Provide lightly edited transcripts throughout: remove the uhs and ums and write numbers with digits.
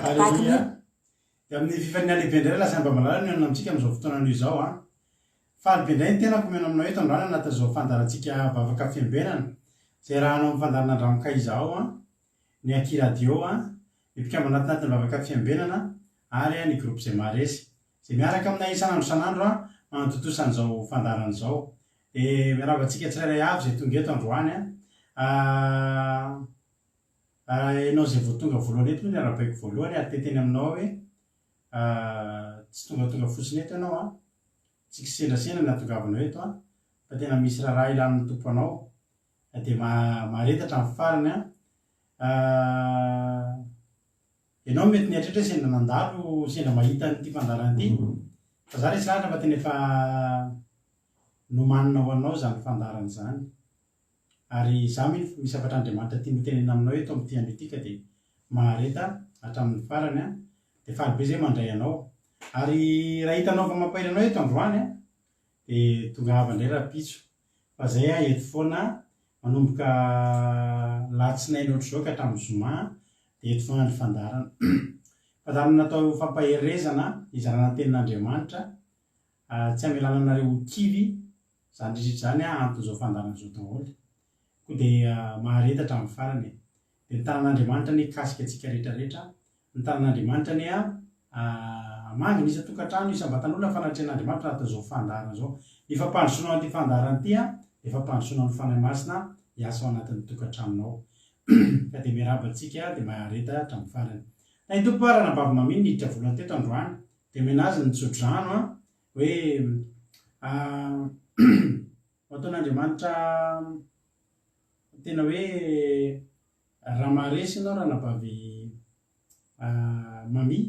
Aleloia. Dia amin'ny fifaliana lehibe indray lasa mba malala ny mihaona amintsika amin'izao fotoana anio izao an. Faly be indray ny tenako mihaona aminao eto androany anatin'izao fandaharantsika vavaka fiambenana izay arahanao amin'ny fandaharana Andramo Kaiza ao an, ny Aky Radio an, ny mpikambana anatin'ny vavaka fiambenana ary ny groupe izay maharesy izay miaraka aminay isan'andro isan'andro an manatontosa an'izao fandaharana izao. Dia miarahaba antsika tsirairay avy izay tonga eto androany an. Ianao izay vao tonga voalohany eto moa ny arahabaiko voalohany ary te-hiteny aminao aho hoe tsy tongatonga fotsiny eto ianao an, tsy kisendrasendra ny hahatongavanao eto an, fa tena misy raharaha ilan'ny Tompo anao, dia mahareta hatramin'ny farany an. Ianao mety mieritreritra hoe sendra nandalo, sendra mahita an'ity fandaharana ity, fa za resy lahatra fa tena efa nomanina ho anao izany fandaharana izany. Ary izaho mino fa misy hafatr'Andriamanitra tiany hotenenina aminao eto amin'ity andro ity ka dia mahareta hatramin'ny farany an, dia faly be izay mandray anao. Ary raha hitanao fa mampahery anao eto androany an, dia tongava indray rahampitso. Fa izay aho eto foana manomboka latsinainy ohatr'izao ka hatramin'ny zoma dia eto foana ny fandaharana. Fandaharana natao ho fampaherezana, hizarana ny tenin'Andriamanitra, tsy hamelana anareo ho kivy, izany rehetra izany anton'izao fandaharana izao daholo. Koa dia mahareta hatramin'ny farany e. Dia ny tanan'Andriamanitra anie hikasika antsika rehetra rehetra, ny tanan'Andriamanitra anie hamangy ny isan-tokantrano, isam-batan'olona ny fanatrehan'Andriamanitra anatin'izao fandaharana izao. Ny fampandrosoana ao an'ity fandaharana ity dia fampandrosoana ny Fanahy Masina hiasa ao anatin'ny tokantranonao. Ka dia miarahaba antsika dia mahareta hatramin'ny farany. Tahin'ny Tompo ary ranabavy Maminy niditra voalohany teto androany. Dia omena azy ny tso-drano an, hoe ho ataon'Andriamanitra tena hoe raha maharesy ianao ranabavy Mami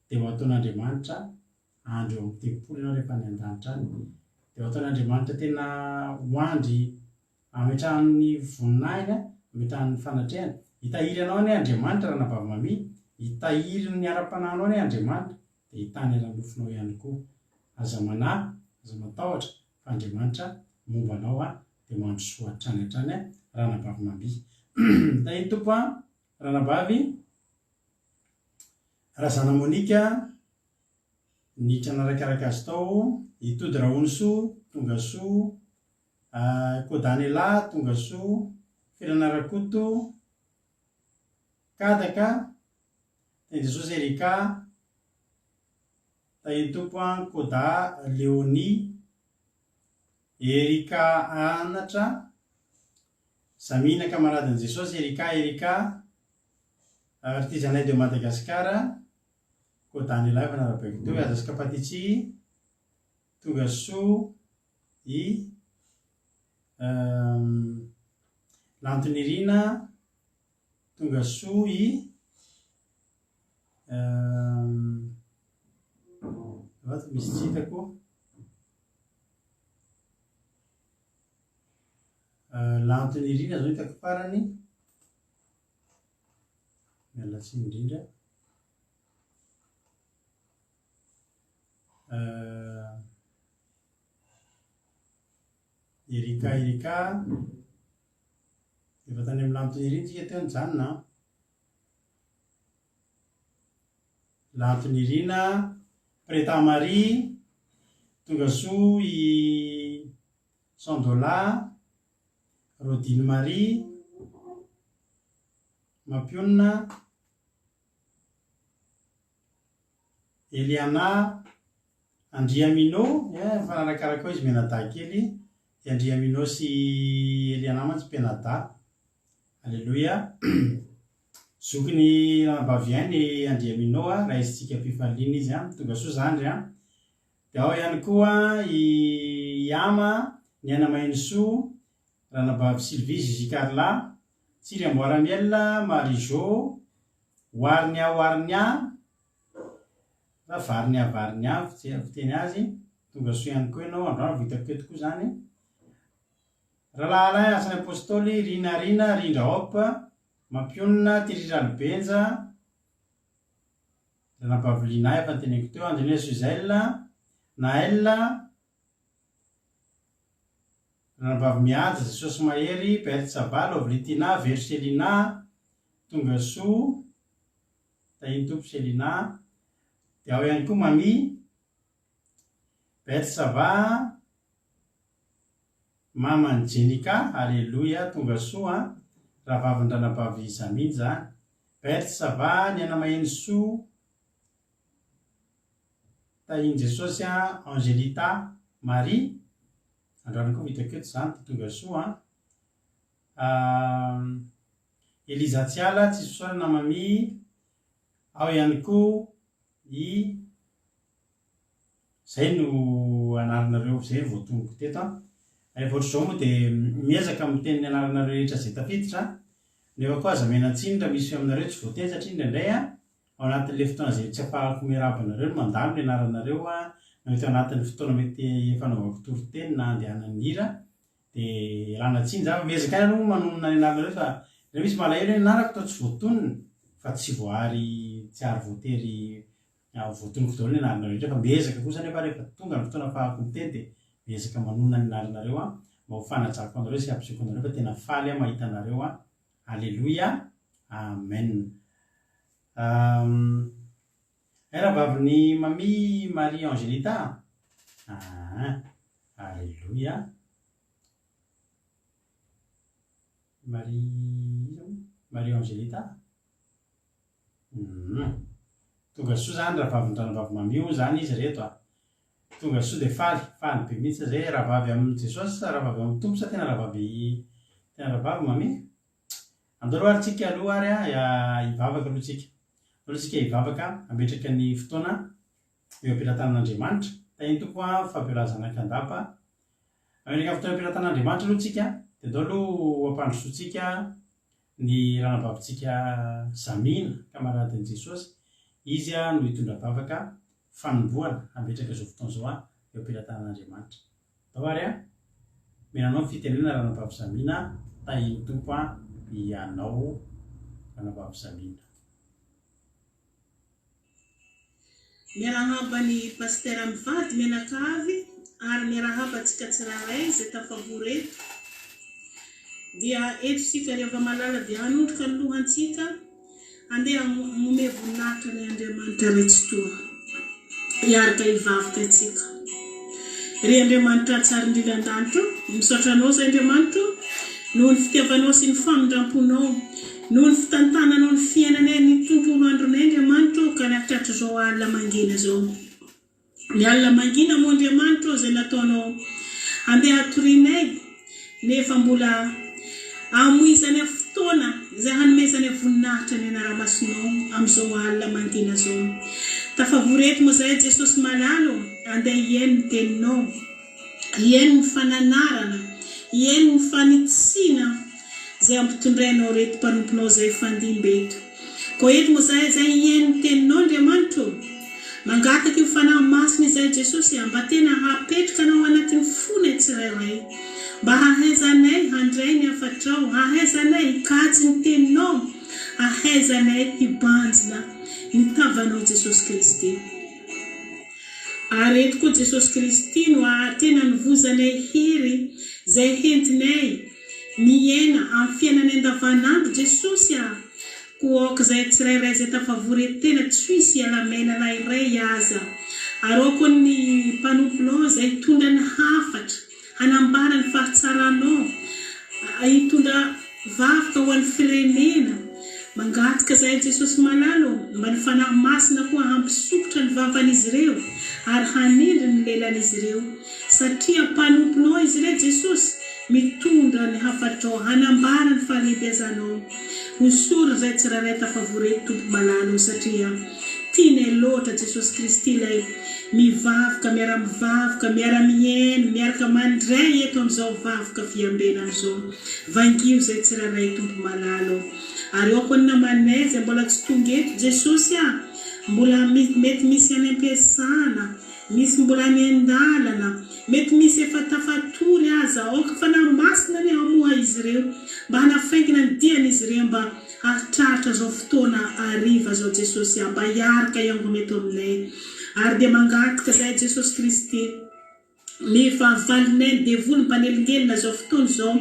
dia ho ataon'Andriamanitra andry eo amin'ny tempoly ianao rehefa any an-danitra any. Dia ho ataon'Andriamanitra tena ho andry Ametrahany ny voninahiny, ametrahany ny fanatrehany. Hitahiry anao anie Andriamanitra ranabavy Mami, hitahiry ny ara-panahinao anie Andriamanitra, dia hitahy ny ara-nofonao ihany koa. Aza manahy, aza matahotra, fa Andriamanitra momba anao an, dia mandrosoa hatrany hatrany ranabavy Mami. Tahin'ny Tompo an, ranabavy Razana Monica, niditra narakaraka azy tao, i Tody Rahonisoa, tongasoa, Kodanela, Tongasoa, Felana Rakoto, Kadaka, Tahin'i Jesosy Erika, Tahin'ny Tompo an, Koda Leonie, Erika Anatra, Zamina Kamaradin'i Jesosy Erika Erika, Artisanay de Madagascar, Kodanela efa narabaiko teo, Aza Skapatitsi, Tongasoa, i Lantonirina, tonga soa i Vato misy tsy hitako. Lantonirina zao hitako farany. Miala tsiny indrindra. Erika Erika, efa tany amin'ny Lantonirina tsika teo nijanona an. Lantonirina, Preta Marie, tonga soa i Sandola, Rodine Marie, Mampionona, Eliana, Andriamino, eh, mifanarakaraka ao izy mianadahy kely, i Andriamino sy Eliana mantsy mpianadahy. Aleloia. Zokin'i ranabavy aina i Andriamino, raisintsika am-pifaliana izy. Tonga soa zandry an. Dia ao ihany koa i Ama, Niaina Mahenisoa, ranabavy Sylvie Gigi Carla, Tsiry Amboaramiel, Marie Jo, Hoarinia Hoarinia, Sa Varinia Varinia fiteny azy, tonga soa ihany koa ianao, androany vao hitako teto koa izany. Rahalahy Alain, Asan'ny Apostoly, Rina Rina, Rindra Hop, Mampionona, Thierry Ralibenja, Ranabavy Lina efa noteneniko teo, Andrianina Suzelle, Naël, Ranabavy Mihaja, Jesosy Mahery, Berthe Saba, Lovely Tina, Vero Selina, tonga soa. Tahin'ny Tompo Selina. Dia ao ihany koa Mamie. Beth ça va? Maman'i Jenica, Aleloia, tonga soa an! Rahavavin-dranabavy Zamine zany. Beth ça va? Niaina maheno soa. Tahin'i Jesosy an! Angelita, Marie, androany koa vita keto zany dia tonga soa an! Eliza Tsiala, tsisy fisaorana Mamie, ao ihany koa i. Zay no anaranareo zay voatonoko teto an. Rehefa ohatr'izao moa dia miezaka miteny ny anaranareo rehetra izay tafiditra an. Nefa koa aza miana-tsiny raha misy aminareo tsy voateny satria indraindray an, ao anatin'ilay fotoana izay tsy afahako miarahaba anareo no mandalo ny anaranareo an, na mety ao anatin'ny fotoana mety efa anaovako toriteny na andehanan'ny hira dia ialana tsiny zany fa miezaka ihany aloha manonona ny anaranareo fa indraindray misy malahelo hoe ny anarako toa tsy voatonona fa tsy voaary tsy ary voatery Voatonoko daholo ny anaranareo rehetra fa miezaka kosa anefa rehefa tonga ny fotoana afahako miteny dia miezaka manonona ny anaranareo aho mba ho fanajako anareo sy hampisehoako anareo fa tena faly aho mahita anareo aho. Aleloia. Amen. Hay rahavavin'i Mamie Marie Angelita a! Aa. Aleloia. Marie iza moa? Marie Angelita? Humm. Tonga soa zany rahavavy ranabavy Mamio hoy zany izy reto a. Tonga soa dia faly, faly be mihitsy zay rahavavy amin'i Jesosy sa rahavavy ao amin'ny Tompo sa tena rahavavy tena rahavavy Mamy? Andao aloha ary tsika aloha ary a hivavaka aloha tsika. Andao aloha tsika hivavaka hametraka ny fotoana eo am-pelatanan'Andriamanitra. Tahin'ny Tompo an Fabiola Zanakandapa. Hametraka ny fotoana eo am-pelatanan'Andriamanitra aloha tsika dia andao aloha hampandrosoantsika Ny ranabavintsika Zamina, kamaradin'i Jesosy, izy no hitondra vavaka fanombohana hametraka izao fotoana izao eo am-pelatanan'Andriamanitra. Ndao ary an! Omena anao ny fitenenana ranabavy Zamina, tahin'ny Tompo an ianao ranabavy Zamina. Miarahaba ny Pasitera mivady mianakavy ary miarahaba antsika tsirairay izay tafavory eto. Dia eto isika ry hava-malala dia hanondroka ny lohantsika handeha hanome voninahitra ilay Andriamanitra Ray Tsitoha. Hiaraka hivavaka isika. Ry Andriamanitra tsara indrindra an-danitra ô, misaotra Anao izahay Andriamanitra ô, noho ny fitiavanao sy ny famindram-ponao, noho ny fitantananao ny fiainanay, ny tontolo andronay Andriamanitra ô, ka nahatratr'izao alina mangina izao. Ny alina mangina moa Andriamanitra ô izay nataonao handeha hatorianay nefa mbola amoizanay fotoana izay hanomezanay voninahitra ny anara-masinao amin'izao alina mangina izao. Tafavory eto moa izahay Jesosy malala ô, andeha hihaino ny teninao, hihaino ny fananarana, hihaino ny fanitsiana izay ampitondrainao ireto mpanomponao izay hifandimby eto. Koa eto moa izahay izay hihaino ny teninao Andriamanitra ô. Mangataka io Fanahy Masina izay Jesosy a, mba tena hapetraka Anao anatin'ny fonay tsirairay, mba hahaizanay handray ny hafatrao, hahaizanay hikajy ny teninao, hahaizanay hibanjina ny tavanao Jesosy Kristy. Ary eto koa Jesosy Kristy no tena anovozanay hery izay hentinay miaina amin'ny fiainanay andavanandro Jesosy a! Koa aoka izay tsirairay izay tafavory eto tena tsy hisy hiala-maina na iray aza. Ary aoka ny mpanomponao izay hitondra ny hafatra, hanambara ny fahatsaranao, hitondra vavaka ho an'ny firenena. Mangataka izahay Jesosy malala ô, mba ny Fanahy Masina koa hampisokitra ny vavan'izy ireo ary hanindry ny lelan'izy ireo. Satria mpanomponao izy ireo Jesosy, mitondra ny hafatrao, hanambara ny fahalehibiazanao. Hosory izay tsirairay tafavory eto Tompo malala o satria tianay loatra Jesosy Kristy ilay mivavka miara-mivavka miara-mihaino miaraka mandray eto amin'izao vavka fiambenana izao vangio izay tsirairay Tompo malala o ary aoka ny namanay izay mbola tsy tonga eto Jesosy a mbola mety misy any am-piasana Misy mbola any an-dalana, mety misy efa tafatory aza, aoka Fanahy Masina anie hamoha izy ireo mba hanafaingana ny dian'izy ireo mba hahatratra izao fotoana hariva izao Jesosy ah, mba hiaraka hiangona eto aminay ary dia mangataka izahay Jesosy Kristy ny fahavalonay ny devoly mpanelingelina izao fotoana izao.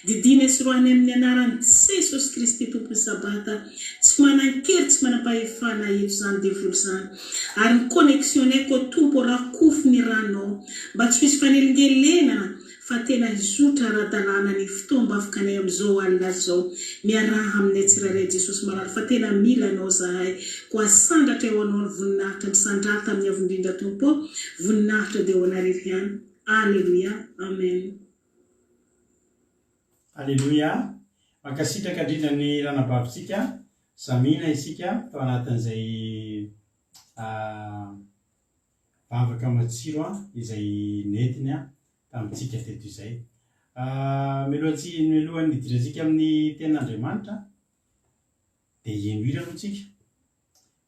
Didiana sy roahina amin'ny anaran'i Jesosy Kristy Tompon'ny Sabata. Tsy manan-kery, tsy manam-pahefana eto izany devoly izany. Ary ny connexion-nay koa Tompo rakofy ny ranao mba tsy ho hisy fanelingelenana fa tena hizotra ara-dalàna ny fotoam-bavokanay amin'izao alina izao. Miaraha aminay tsirairay Jesosy malala fa tena mila Anao zahay. Koa asandratra eo Anao ny voninahitra misandrata amin'ny Avo Indrindra Tompo ô. Voninahitra dia ho Anareo ihany. Aleloia. Amen. Aleloia! Mankasitraka indrindra ny ranabavintsika Samina isika tao anatin'izay vavaka matsiro izay nentiny tamintsika teto izay. Mialohantsy mialohan'ny hidirantsika amin'ny tenin'Andriamanitra dia heno hira aloha tsika.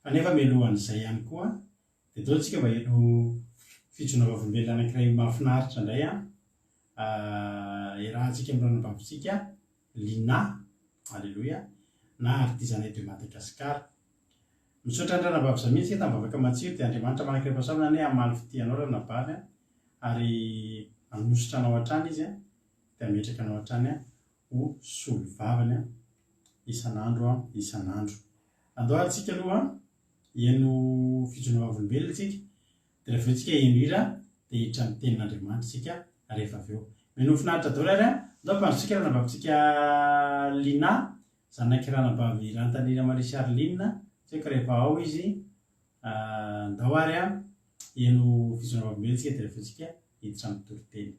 Fa nefa mialohan'izay ihany koa dia ndao tsika mba heno fijoroana vavolombelona anankiray mahafinaritra indray an. Iarahantsika amin'ny ranabavintsika Lina, Aleloia, na Artisanat de Madagascar. Misaotra an'i Ranabavy Zamia tsika tamin'ny vavaka matsiro dia Andriamanitra manankarem-pahasoavana anie hamaly fitia anao Ranabavy a, ary hanosotra anao hatrany Izy a, dia hametraka anao hatrany ho solovavany isan'andro isan'andro. Andao ary tsika aloha hihaino fijoroana vavolombelona tsika dia rehefa avy eo tsika hihaino hira dia hiditra amin'ny tenin'Andriamanitra tsika rehefa avy eo. Mino finaritra daholo ary a, andao ampandrotsika Ranabavitsika Lina Zanak'i Ranabavy Rantanirina Marie Charline, tsy haiko rehefa ao izy, ndao ary an, heno fijoroana vavolombelona tsika dia rehefa tsika hiditra amin'ny toriteny.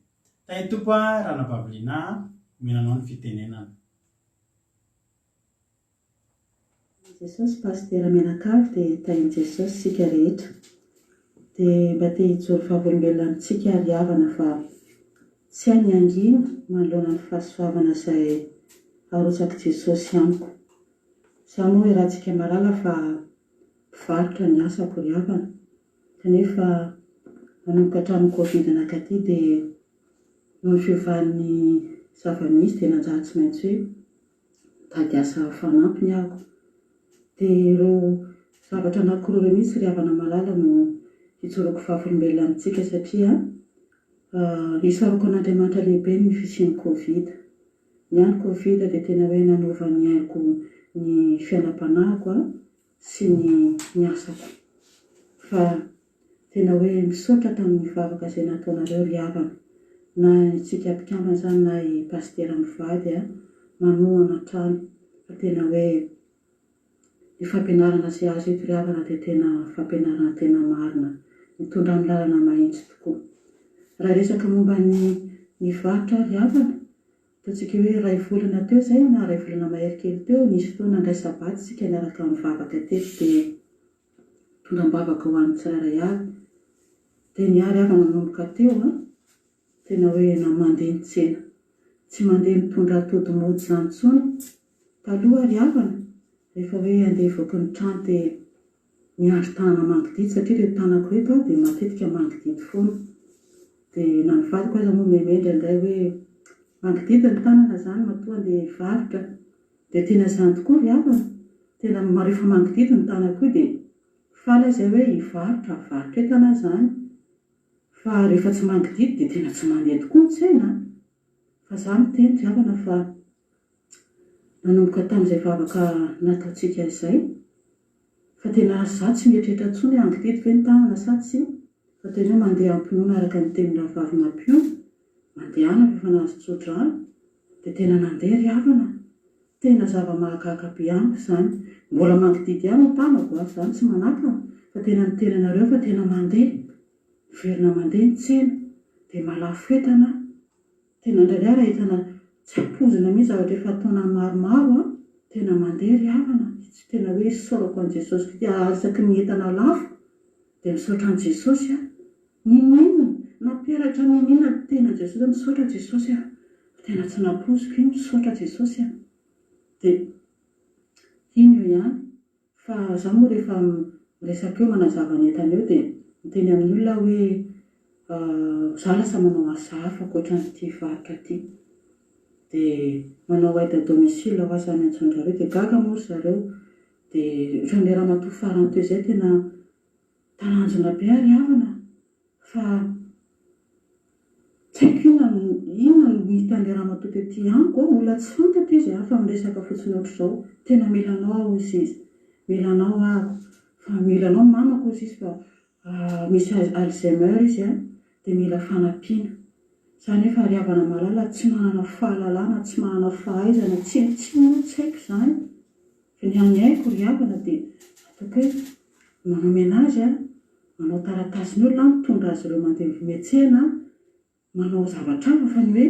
Tahin'ny Tompo an, Ranabavy Lina an, omena anao ny fitenenana. Tahin'i Jesosy Pasitera mianakavy dia tahin'i Jesosy isika rehetra. Dia mba te hijoro vavolombelona amintsika ry havana fa Tsy hay ny hangina manoloana ny fahasoavana izay arotsak'i Jesosy amiko. Izaho moa iarahantsika mahalala fa mpivarotra ny asako ry havana. Kanefa nanomboka hatramin'ny covid nankaty dia noho ny fiovan'ny zava-misy dia nanjary tsy maintsy hoe mitady asa fanampiny aho. Dia ireo zavatra anankiroa ireo mihitsy ry havana malala no hijoroako vavolombelona amintsika satria Isaorako an'Andriamanitra lehibe ny fisian'ny covid. Ny ahy ny covid dia tena hoe nanova ny aiko ny fiainam-panahiko sy ny ny asako. Fa tena hoe misaotra tamin'ny vavaka izay nataonareo ry havana. Na isika mpikambana izany na i Pasitera mivady manohana hatrany fa tena hoe Ny fampianarana izay azo eto ry havana dia tena fampianarana tena marina, mitondra amin'ny lalana mahitsy tokoa. Raha hiresaka momba ny ny varotra ry havana, ataontsika hoe iray volana teo izay na iray volana mahery kely teo, nisy fotoana nandray sabata isika niaraka nivavaka teto dia nitondra am-bavaka ho an'ny tsirairay avy. Dia ny ahy ry havana nanomboka teo an, tena hoe na mandeha ny tsena, tsy mandeha mitondra atody mody izany intsony, Taloha ry havana, rehefa hoe handeha hivoaka ny trano dia miandry tanana mangididy satria ireto tanako ireto dia matetika mangididy foana. Dia na ny vadiko aza moa mihomehy indraindray hoe mangididy ny tanana izany matoa handeha hivarotra. Dia tena izany tokoa ry havana, tena rehefa mangididy ny tanako io dia faly aho izay hoe hivarotra, hivarotra entana aho izany. Fa rehefa tsy mangididy dia tena tsy mandeha tokoa ny tsena an! Fa izaho miteny ry havana fa Nanomboka tamin'izay vavaka nataontsika izay, fa tena izaho tsy mieritreritra intsony hoe hangididy ve ny tanana sa tsia, fa tena hoe mandeha am-pinoana araka ny tenin'ny rahavavy Mampionona, mandehana fa efa nahazo tso-drano, dia tena nandeha ry havana a! Tena zava-mahagaga be amiko izany, mbola mangididy ihany ny tanako a, izany tsy manakana, fa tena miteny anareo fa tena mandeha, miverina mandeha ny tsena, dia mahalafo entana aho. Tena indraindray raha entana tsy ampoizina mihitsy zavatra efa taonany maromaro an, tena mandeha ry havana, tsy tena hoe isaorako an'i Jesosy koa ary isaky ny entana lafo dia misaotra an'i Jesosy aho, n'inon'inona, na peratra n'inon'inona tena Jesosy hoe misaotra Jesosy aho, fa tena tsy nampoiziko iny, misaotra Jesosy aho, dia iny eo ihany. Fa za moa rehefa miresaka eo manazava ny entana eo dia miteny amin'ny olona aho hoe za lasa manao asa hafa ankoatran'ity varotra ity. Dia manao aide à domicile hoa za miantso an-dRareo dia gaga moa ry zareo. Dia ohatran'ilay ramatoa farany teo izay tena talanjona be ary havana fa tsy haiko inona no inona no. nahita an'ilay ramatoa tety amiko an, olona tsy fantatro izy an, fa miresaka fotsiny ohatr'izao, tena mila anao aho hozy izy, mila anao aho, fa mila anao mamako hozy izy fa misy Alzheimer izy an, dia mila fanampiana. Za nefa ry havana malala tsy manana fahalalana, tsy manana fahaizana, tsinontsinona tsy haiko izany. Fa ny hany haiko ry havana dia ataoko hoe manao ménage an, manao taratasin'olona an, mitondra azy ireo mandeha miantsena an, manao zavatra hafa fa ny hoe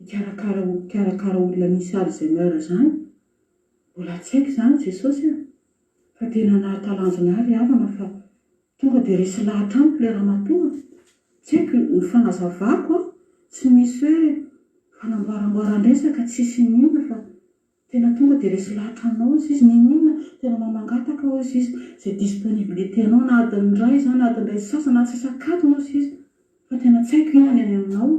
hikarakara hikarakara olona misy Alzheimer izany, mbola tsy haiko izany Jesosy a! Fa tena nahatalanjona ahy ry havana fa tonga dia resy lahatra amiko ilay ramatoa. Tsy haiko ny fanazavako an, tsy misy hoe fanamboaramboaran-dresaka, tsisy n'inona fa tena tonga dia resy lahatra aminao ozy izy, n'inon'inona tena mba mangataka ozy izy, izay disponibilité anao na adiny iray izany na adiny iray sy sasany na antsasak'adiny ozy izy fa tena tsy haiko inona ny any aminao.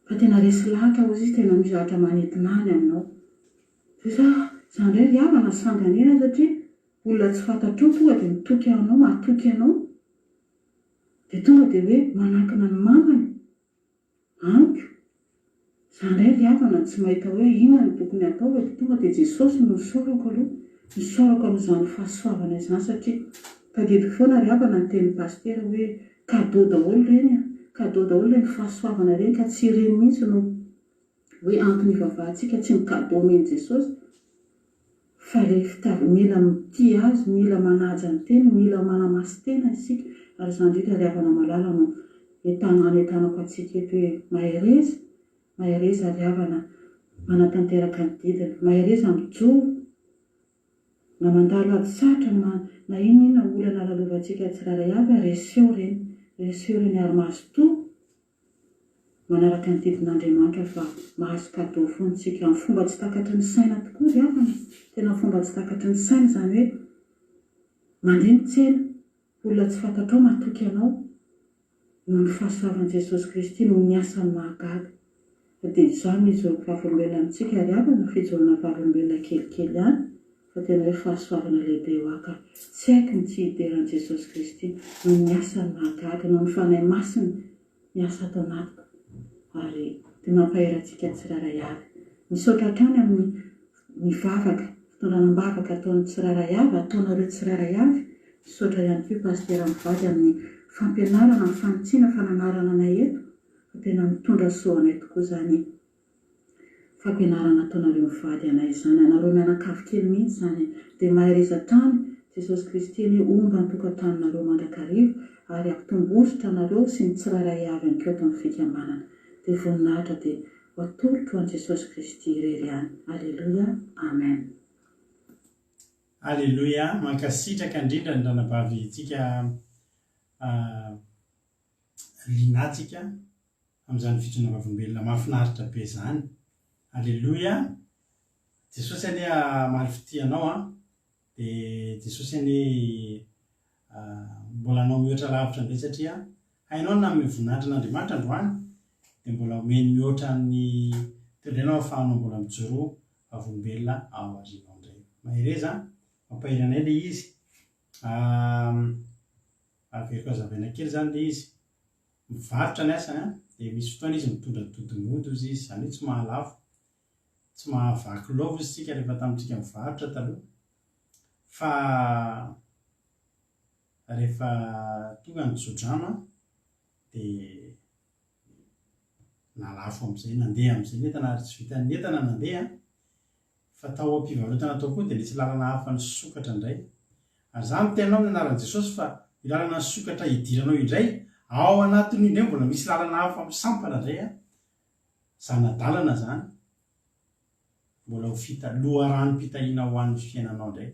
Fa tena resy lahatra hozy izy tena misy zavatra manintona ahy ny aminao. Dia za, za indray ry havana sanganehana satria olona tsy fantatrao tonga dia mitoky anao, matoky anao. Dia tonga dia hoe manankina ny mamany amiko. Za indray ry havana tsy mahita hoe inona no tokony hatao fa dia tonga dia Jesosy no nisaorako aloha. Nisaorako amin'izany fahasoavana izany satria tadidiko foana ry havana ny tenin'i Pasitera hoe cadeau daholo ireny an! Cadeau daholo ireny fahasoavana ireny ka tsy ireny mihitsy no hoe antony ivavahantsika, tsy ny cadeau omen'i Jesosy fa ilay fitiavana, mila mitia Azy, mila manaja ny teniny, mila manamasin-tena isika ary izany indrindra ry havana malala no anentanako antsika eto hoe mahereza, Mahereza ry havana manatanteraka ny didiny. Mahereza mijoro na mandalo ady sarotra na na inona inona olana lalovantsika tsirairay avy, reseo ireny, reseo ireny ary mazotoa manaraka ny didin'Andriamanitra fa mahazo cadeau foana isika amin'ny fomba tsy takatry ny saina tokoa ry havana, tena fomba tsy takatry ny saina izany hoe mandeha ny tsena, olona tsy fantatrao matoky anao, Noho ny fahasoavan'i Jesosy Kristy, noho ny asany mahagaga. Dia izany no ijoroako vavolombelona amintsika ry havana, fijoroana vavolombelona kelikely ihany, fa tena hoe fahasoavana lehibe ho ahy ka tsy haiko ny tsy hidera an'i Jesosy Kristy noho ny asany mahagaga, noho ny Fanahy Masiny miasa ato anatiko. Ary dia mampahery antsika tsirairay avy. Misaotra hatrany amin'ny ny vavaka, fitondrana am-bavaka ataon'ny tsirairay avy, ataonareo tsirairay avy, misaotra ihany koa Pasitera mivady amin'ny fampianarana, amin'ny fanitsiana, fananarana anay eto, fa tena mitondra soa anay tokoa izany fampianarana ataonareo mivady anay izany, anareo mianakavy kely mihitsy izany, dia mahereza hatrany, Jesosy Kristy anie homba ny tokantranonareo mandrakariva ary hampitombo hosotra anareo sy ny tsirairay avy ihany koa ato amin'ny fikambanana, dia voninahitra dia Ho atolotro an'i Jesosy Kristy irery ihany. Aleloia. Amen. Aleloia, mankasitraka indrindra ny ranabavy tsika Lina tsika amin'izany fijoroana vavolombelona mahafinaritra be izany. Aleloia, Jesosy anie hamaly fitia anao an, dia Jesosy anie mbola hanao mihoatra lavitra indray satria hainao ny nanome voninahitra an'Andriamanitra androany dia mbola omeny mihoatra ny teo indray ianao ahafahanao mbola mijoro vavolombelona ao aoriana ao indray. Mahereza an! Mampahery anay ilay izy. Averiko hazavaina kely izany ilay izy. Mivarotra ny asany an, dia misy fotoana izy mitondra dodimody hozy izy, izany hoe tsy mahalafo, tsy mahavaky lova hozy isika rehefa tamintsika mivarotra taloha. Fa rehefa tonga ny tsodrano dia nalafo amin'izay, nandeha amin'izay ny entana ary tsy vitan'ny entana nandeha fa tao am-pivarotana tao koa dia nisy lalana hafa nisokatra indray. Ary izaho miteny anao amin'ny anaran'i Jesosy fa io lalana nisokatra hidiranao io indray, ao anatin'io indray mbola misy lalana hafa misampana indray, zana-dalana izany. Mbola ho fita, loharanom-pitahiana ho an'ny fiainanao indray.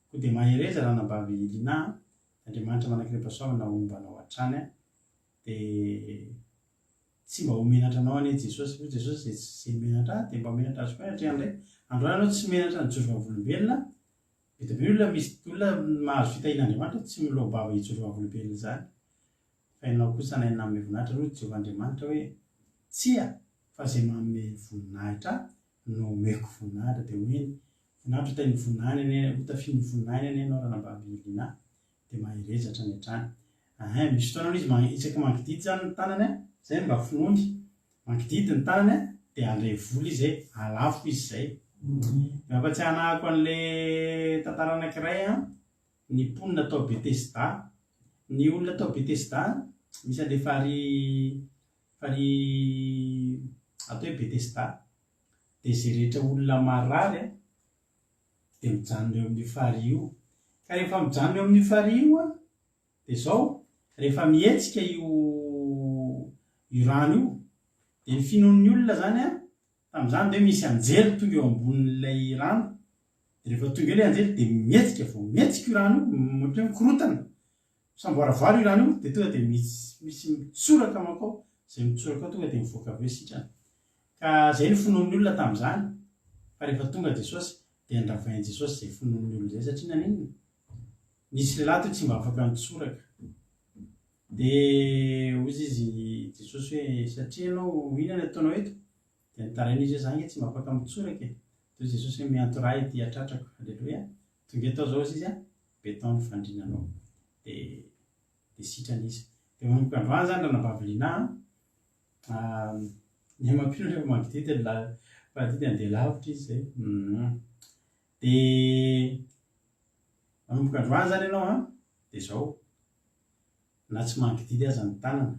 Koa dia mahereza ranabavy Lina a, Andriamanitra manan-karem-pahasoavana homba anao hatrany a, dia tsy mba ho menatra anao anie Jesosy, hoy Jesosy izay tsy izay menatra ahy dia mba menatra azy koa atrehany indray. Androany ianao tsy menatra nijoro vavolombelona, be dia be ny olona misy olona mahazo fitahian'Andriamanitra tsy miloa-bava hijoro vavolombelona izany. Fa ianao kosa nahay nanome voninahitra aloha Jehovah Andriamanitra hoe, Tsia, fa izay manome voninahitra ahy no omeko voninahitra. Dia omeny voninahitra, hotahin'ny voninahiny anie, hotafian'ny voninahiny anie ianao ranabavy Lina. Dia mahereza hatrany hatrany. Ahin, misy fotoana aloha izy ma, isaky mangididy izany ny tanany an, izay no mba finoany. Mangididy ny tanany an, dia handray vola izy izay, halafo izy izay. Mampatsiahy anahako an'ilay tantara anankiray an, ny mponina tao Betesda. Ny olona tao Betesda, misy an'ilay farihy, farihy atao hoe Betesda. Dia izay rehetra olona marary an, dia mijanona eo amin'io farihy io. Ka rehefa mijanona eo amin'io farihy io an, Dia izao, rehefa mihetsika io io rano io, dia ny finoan'ny olona izany an, tamin'izany dia hoe misy anjely tonga eo ambonin'ilay rano, dia rehefa tonga eo ilay anjely dia mihetsika, vao mihetsika io rano io, ohatran'ny hoe mikorotana, misamboaravoara io rano io, dia tonga dia misy misy mitsoraka mankao, izay mitsoraka ao tonga dia mivoaka avy eo sitrana. Ka izay no finoan'ny olona tamin'izany, fa rehefa tonga Jesosy dia ndravain'i Jesosy izay finoan'ny olona izay, satria naninona? Nisy lehilahy teo tsy mba afaka nitsoraka. Dia hoy izy Jesosy hoe, satria ianao, inona ny ataonao eto? Dia nitaraina izy hoe, za ange tsy mba afaka mitsoraka e. Dia hoy Jesosy hoe, miantoraha ety an-tratrako. Aleloia. Tonga eto aho izao hoy izy, béton ny fandrinanao. Dia dia sitrana izy. Dia manomboka androany izany ranabavy Lina an, ny mampino rehefa mangididy ny la- mangididy handeha lavitra izy izay. Dia manomboka androany izany ianao an, dia izao, na tsy mangididy aza ny tanana,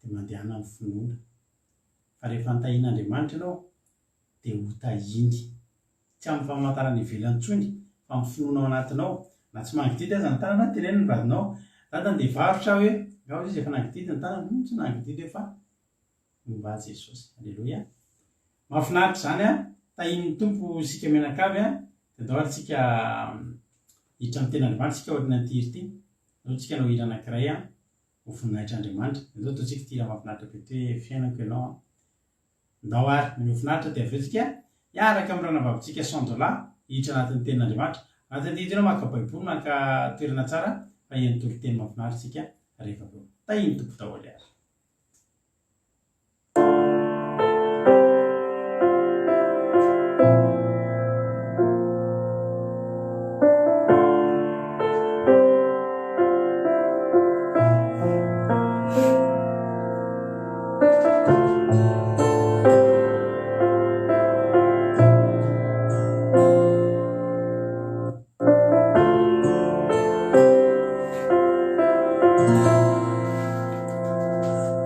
dia mandehana amin'ny finoana. Fa rehefa notahian'Andriamanitra ianao, dia hotahiany. Tsy amin'ny famantarana ivelany intsony, fa amin'ny finoana ao anatinao. Na tsy mangididy aza ny tanana, teneno ny vadinao, Dada andeha hivarotra aho hoe, angamba izy efa nangididy ny tanany, hum tsy nangididy hoe fa Momba ahy Jesosy. Aleloia. Mahafinaritra izany an! Tahian'ny Tompo isika mianakavy an! Dia ndao ary tsika hiditra amin'ny tenin'Andriamanitra isika aorianan'ity hira ity. Ndao tsika hanao hira anankiray an, ho voninahitr'Andriamanitra. Dia ndao ataontsika ity hira mahafinaritra be ity hoe Fiainako Ianao an. Ndao ary, maneho finaritra dia avy eo tsika hiaraka amin'ny ranavavintsika Sandola hiditra anatin'ny tenin'Andriamanitra. Anatin'ity hira ity ianao maka baiboly, maka toerana tsara fa hihaino toriteny mahafinaritra isika rehefa avy eo. Tahian'ny Tompo daholo ary.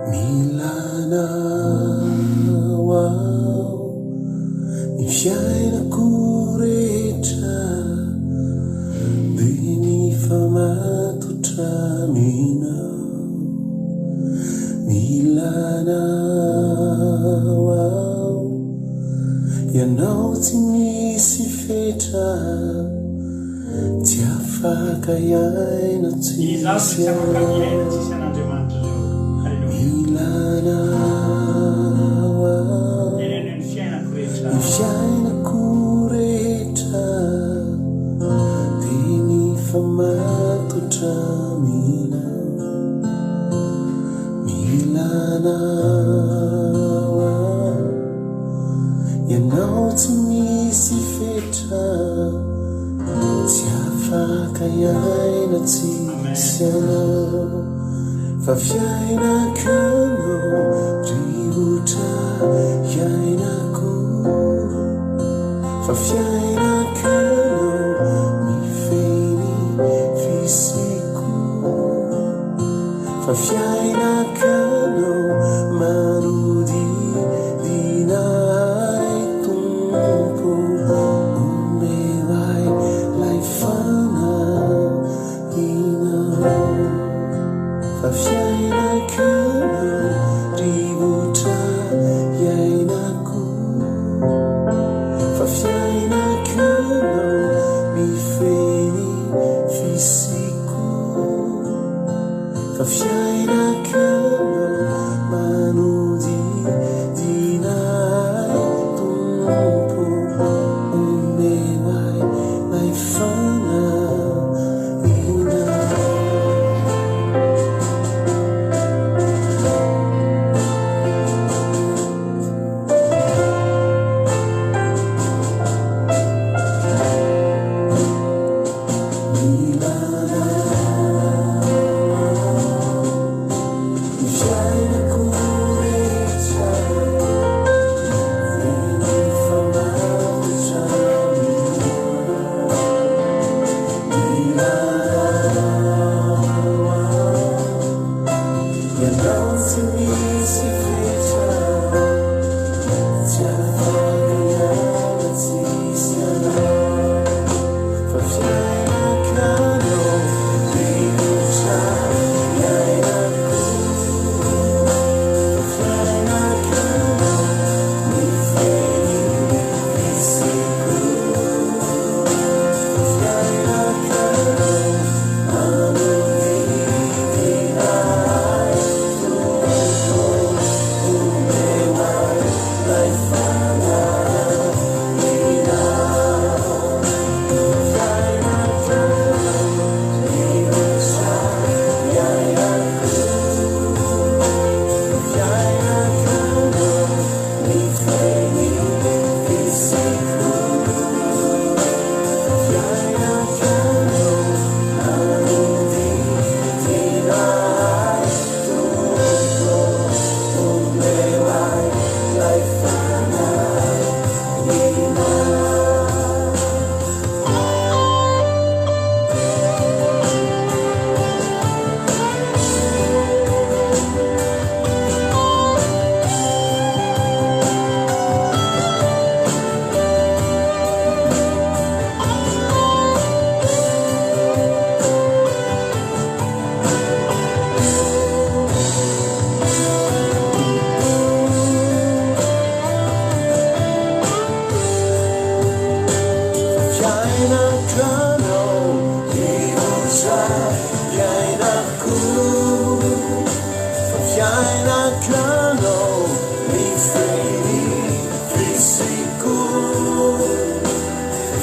Mila anao aho ny fiainako rehetra dia mifamatotra aminao. Mila anao aho, ianao tsy misy fetra. Tsy afaka hiaina Izaho tsisy dia tsy afaka miaina anao. tsisy an'Andriamanitra ireo. Haleloia. Mila anao aho. Teneno ny fiainako rehetra. Ny fiainako rehetra dia mifamatotra aminao. Mila anao aho. Ianao tsy misy fetra, tsy afaka hiaina tsisy anao, fa fiainako ianao, rivotra iainako, fa fiainako ianao, mifehy ny fisiako. Fa fiainako ianao manodidina ahy Tompo Omeo ahy lay fanahinao Fa fiainako ianao rivotra iainako Fa fiainako.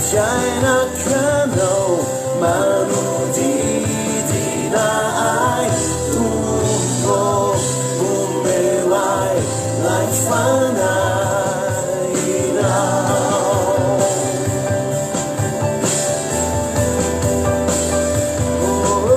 Fa fiainako Ianao manodidina ahy Tompo omeo ahy lay fanahinao. Oh, oh, oh,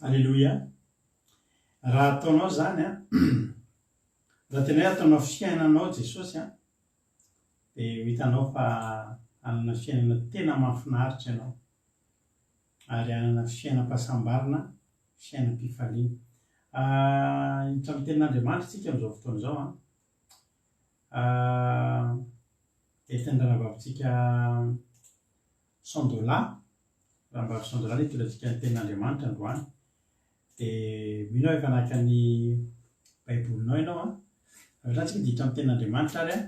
Aleloia. Raha ataonao izany an, raha tena hoe ataonao fiainanao Jesosy an, dia ho hitanao fa hanana fiainana tena mahafinaritra ianao, ary hanana fiainam-pahasambarana, fiainam-pifaliana. Hiditra amin'ny tenin'Andriamanitra isika amin'izao fotoana izao an. Entin'ny ranabavintsika Sandola, Ranabavy Sandola no hitondra antsika ny tenin'Andriamanitra androany. Dia mino aho efa naka ny Baibolinao ianao an. Avy hatrany tsika dia hiditra amin'ny tenin'Andriamanitra ary an.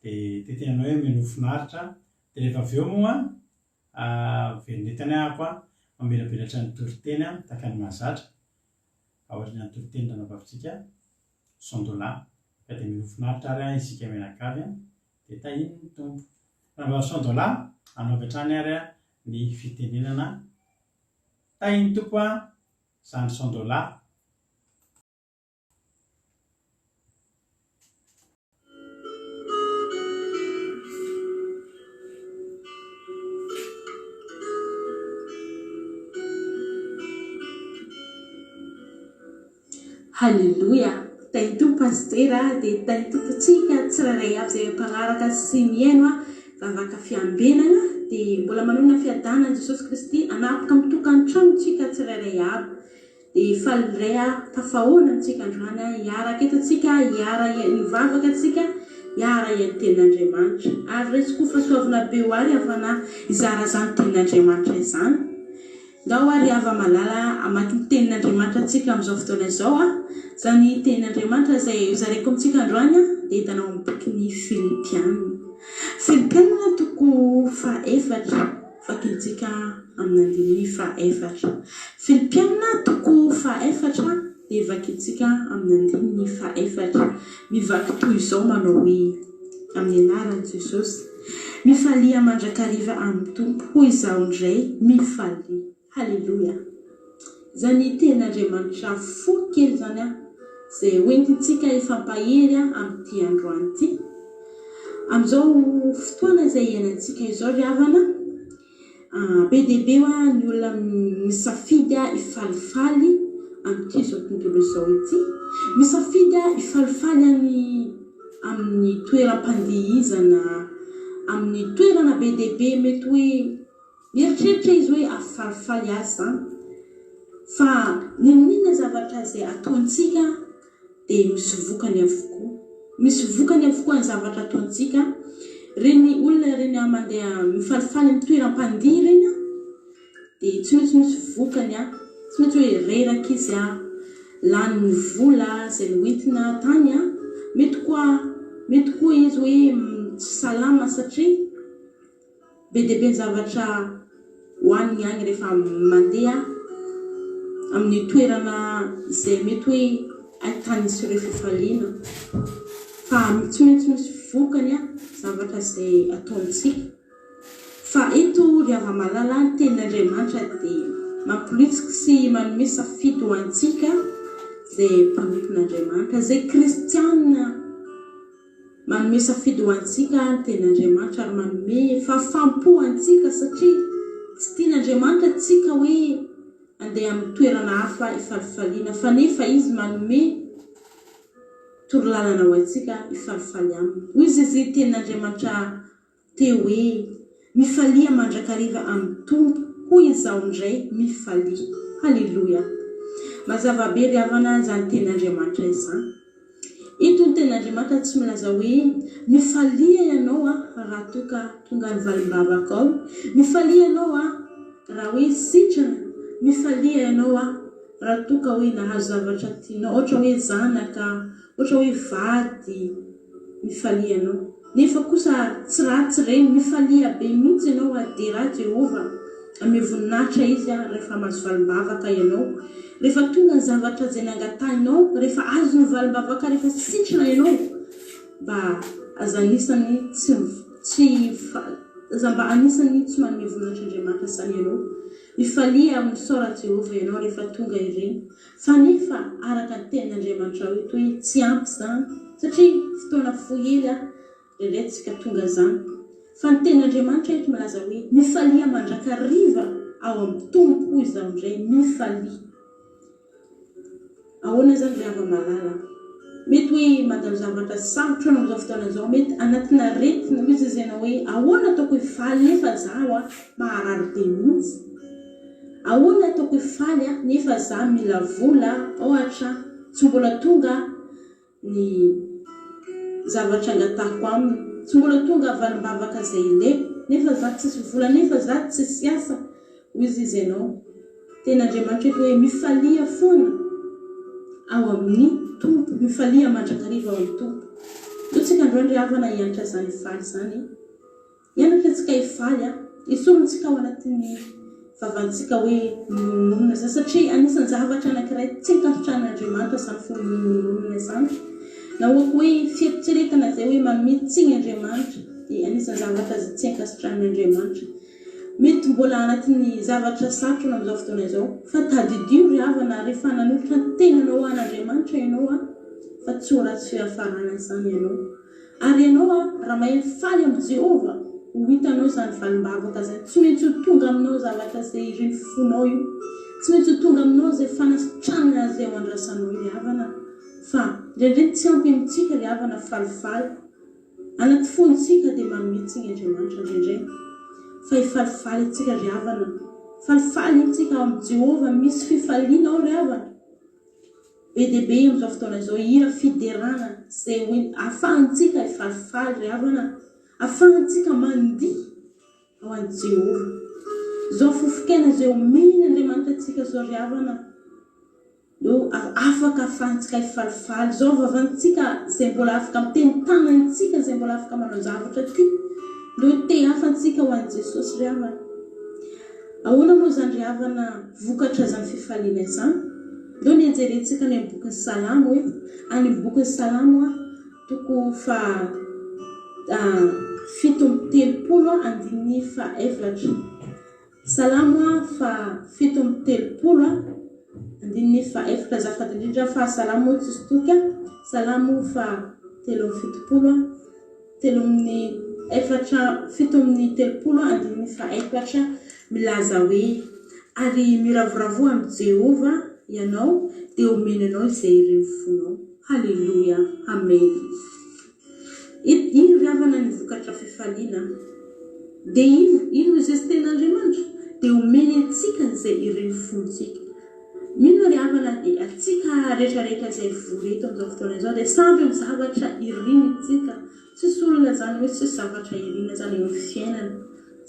Dia tetenanao hoe minoa finaritra. Dia rehefa avy eo moa miverina eto ihany ahako an, mamelabelatra ny toriteny an, tahaka ny mahazatra. Aorian'ny toriteny ranabavintsika Sandola. Ka dia minoa finaritra ary an isika mianakavy an. Dia tahian'ny Tompo. Ranabavy Sandola, anaovy hatrany ary ny fitenenana. Tahin'ny Tompo an, zandry Sandola. Haleloia! Tahin'ny Tompo Pasitera dia tahin'ny Tompo antsika tsirairay avy izay mpanaraka sy mihaino vavaka fiambenana dia mbola manonona fiadanana Jesosy Kristy hanapaka amin'ny tokantragnontsika tsirairay avy dia faly indray aho tafahoana amintsika androany hiaraka eto antsika hiara hivavaka antsika hiara hihaino tenin'Andriamanitra ary raisiko ho fahasoavana be ho ahy ry havana hizara izany tenin'Andriamanitra izany Ndao ary hava malala hamaky ny tenin'Andriamanitra antsika amin'izao fotoana izao a. Izany tenin'Andriamanitra izay hozaraiko amintsika androany dia hitanao amin'ny bokin'ny Filipiana. Filipiana toko fahaefatra, vakintsika amin'ny andininy fahaefatra. Filipiana toko fahaefatra. Dia vakintsika amin'ny andininy fahaefatra. Mivaky toy izao manao hoe, Amin'ny anaran'i Jesosy, Mifalia mandrakariva amin'ny Tompo, hoy izaho indray, mifalia. Haleloia! Izany tenin'Andriamanitra fohy kely izany izay hoentintsika hifampahery amin'ity androany ity. Amin'izao fotoana izay iainantsika izao ry havana, Be dia be hoa ny olona misafidy hifalifaly amin'ity izao tontolo izao ity. Misafidy hifalifaly any amin'ny toeram-pandihizana, amin'ny toerana be dia be mety hoe mieritreritra izy hoe hahafalifaly azy izany. Fa n'inon'inona zavatra izay ataontsika dia misy vokany avokoa. Misy vokany avokoa ny zavatra ataontsika. Ireny olona ireny mandeha mifalifaly amin'ny toeram-pandihy ireny dia tsy maintsy misy vokany, tsy maintsy hoe reraka izy, lany ny vola izay noentina tany, mety koa mety koa izy hoe tsy salama satria Be dia be ny zavatra hohaniny agny rehefa mandeha amin'ny toerana izay mety hoe ahitan'izy ireo fifaliana. Fa tsy maintsy misy vokany zavatra izay ataontsika. Fa eto ry hava-malala ny tenin'Andriamanitra dia mamporisika sy manome safidy ho antsika izay mpanompon'Andriamanitra, izay kristiana. Manome safidy ho antsika ny Tenin'Andriamanitra ary manome fahafaham-po antsika satria tsy tian'Andriamanitra tsika hoe andeha amin'ny toerana hafa hifalifaliana fa nefa Izy manome torolalana ho antsika hifalifaly Aminy. Hoy izy Tenin'Andriamanitra Teo hoe, Mifalia mandrakariva amin'ny Tompo, hoy izaho indray, mifalia. Haleloia! Mazava be ry havana izany tenin'Andriamanitra izany. Eto ny tenin'Andriamanitra tsy milaza hoe, Mifalia ianao raha toa ka tonga ny valim-bavakao, mifalia ianao raha hoe sitrana, mifalia ianao raha toa ka hoe nahazo zavatra tianao, ohatra hoe zanaka, ohatra hoe vady, mifalia ianao. Nefa kosa tsy ratsy ireny, mifalia be mihitsy ianao ary derà Jehovah, ameo voninahitra Izy rehefa mahazo valim-bavaka ianao, rehefa tonga ny zavatra izay nangatahinao, rehefa azo ny valim-bavaka, rehefa sitrana ianao, mba aza anisan'ny tsy tsy aza mba anisan'ny tsy manome voninahitra Andriamanitra izany ianao. Mifalia ary misaora Jehovah ianao rehefa tonga ireny. Fa nefa araka ny tenin'Andriamanitra ao eto hoe tsy ampy izany satria fotoana fohy ela indraindray tsika tonga izany. Fa ny tenin'Andriamanitra eto milaza hoe mifalia mandrakariva ao amin'ny Tompo hoy izaho indray mifalia. Ahoana izany ry hava-malala? Mety hoe mandalo zavatra sarotra ianao amin'izao fotoana izao, mety anatina aretina, hoy izy ianao hoe ahoana ataoko hifaly nefa izaho maharary be mihitsy. Ahoana ataoko hifaly aho nefa za mila vola ohatra tsy mbola tonga ny zavatra angatahiko aminy tsy mbola tonga valimbavaka zay ilaiko nefa za tsisy vola nefa za tsisy asa hoy izy ianao tena Andriamanitra eto hoe mifalia foana ao amin'ny Tompo mifalia mandrakariva ao amin'ny Tompo Ndao tsika androany ry havana hianatra zany hifaly zany Hianatra antsika hifaly an! Esorintsika ao anatin'ny vavantsika hoe mimonomonona izany satria anisan'ny zavatra anankiray tsy ankasitrahan'Andriamanitra izany fimonomonona izany. Na ohatra hoe fieritreretana izay hoe manome tsiny Andriamanitra dia anisan'ny zavatra izay tsy ankasitrahan'Andriamanitra. Mety mbola anatin'ny zavatra sarotra ianao amin'izao fotoana izao fa tadidio ry havana rehefa nanolotra ny tenanao ho an'Andriamanitra ianao an, fa tsy ho ratsy fiafarana izany ianao. Ary ianao a, raha mahay mifaly amin'i Jehovah, ho hitanao izany valim-bavaka izany. Tsy maintsy ho tonga aminao zavatra izay irin'ny fonao io. Tsy maintsy ho tonga aminao izay fanasitranana izay ho andrasanao io ry havana. Fa indraindray ny tsy ampy amintsika ry havana falifaly. Anaty fontsika dia manome tsiny Andriamanitra indraindray. Fa hifalifaly antsika ry havana. Falifaly antsika ao amin'i Jehovah, misy fifaliana ao ry havana. Be dia be amin'izao fotoana izao hira fiderana izay ho ahafahantsika hifalifaly ry havana, ahafahantsika mandihy ao an'i Jehovah. Izao fofon-kaina izay omen'Andriamanitra antsika izao ry havana no afaka ahafahantsika hifalifaly. Izao vavantsika izay mbola afaka miteny tanantsika izay mbola afaka manao zavatra ity no tehafantsika ho an'i Jesosy ry havana. Ahoana moa izany ry havana vokatra izany fifaliana izany? Ndao ny hijerentsika any amin'ny bokin'ny Salamo hoe, any amin'ny bokin'ny Salamo toko faha 37 andininy faha-efatra. Salamo faha 37 andininy faha-efatra azafady indrindra fa Salamo tsisy toky Salamo faha 73 Telo amin'ny efatra 37 andininy fahaefatra milaza hoe, Ary miravoravoa amin'i Jehovah ianao, dia homeny anao izay irin'ny fonao. Haleloia! Amena! Ino ry havana ny vokatra fifaliana? Dia ino? Ino no zesten'Andriamanitra? Dia homeny antsika izay irin'ny fontsika. Mino ry havana dia antsika rehetra rehetra izay vory eto amin'izao fotoana izao dia samby amin'ny zavatra iriny isika. Tsisy olona izany hoe tsisy zavatra irina izany eo amin'ny fiainana.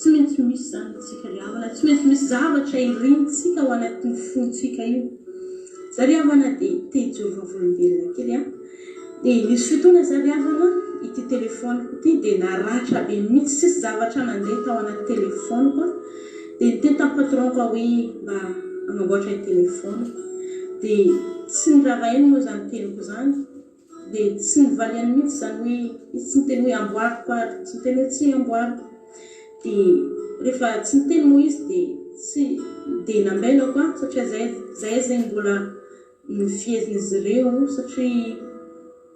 Tsy maintsy misy izany isika ry havana, tsy maintsy misy zavatra irintsika ao anatin'ny fontsika io. Za ry havana dia te hijoro vavolombelona kely an. Dia nisy fotoana za ry havana ity telephone-ko ity dia naratra be mihitsy, tsisy zavatra nandeha tao anaty telephone-ko an. Dia niteny tamin'ny patron-ko aho hoe mba hanamboatra ny telephone-ko. Dia tsy niraharahainy moa izany teniko izany. Dia tsy novaliany mihitsy izany hoe, izy tsy niteny hoe amboariko ary, tsy niteny hoe tsia amboariko. Dia rehefa tsy niteny moa izy dia tsy dia nambelako aho satria zay zay zay mbola nofiezin'izy ireo satria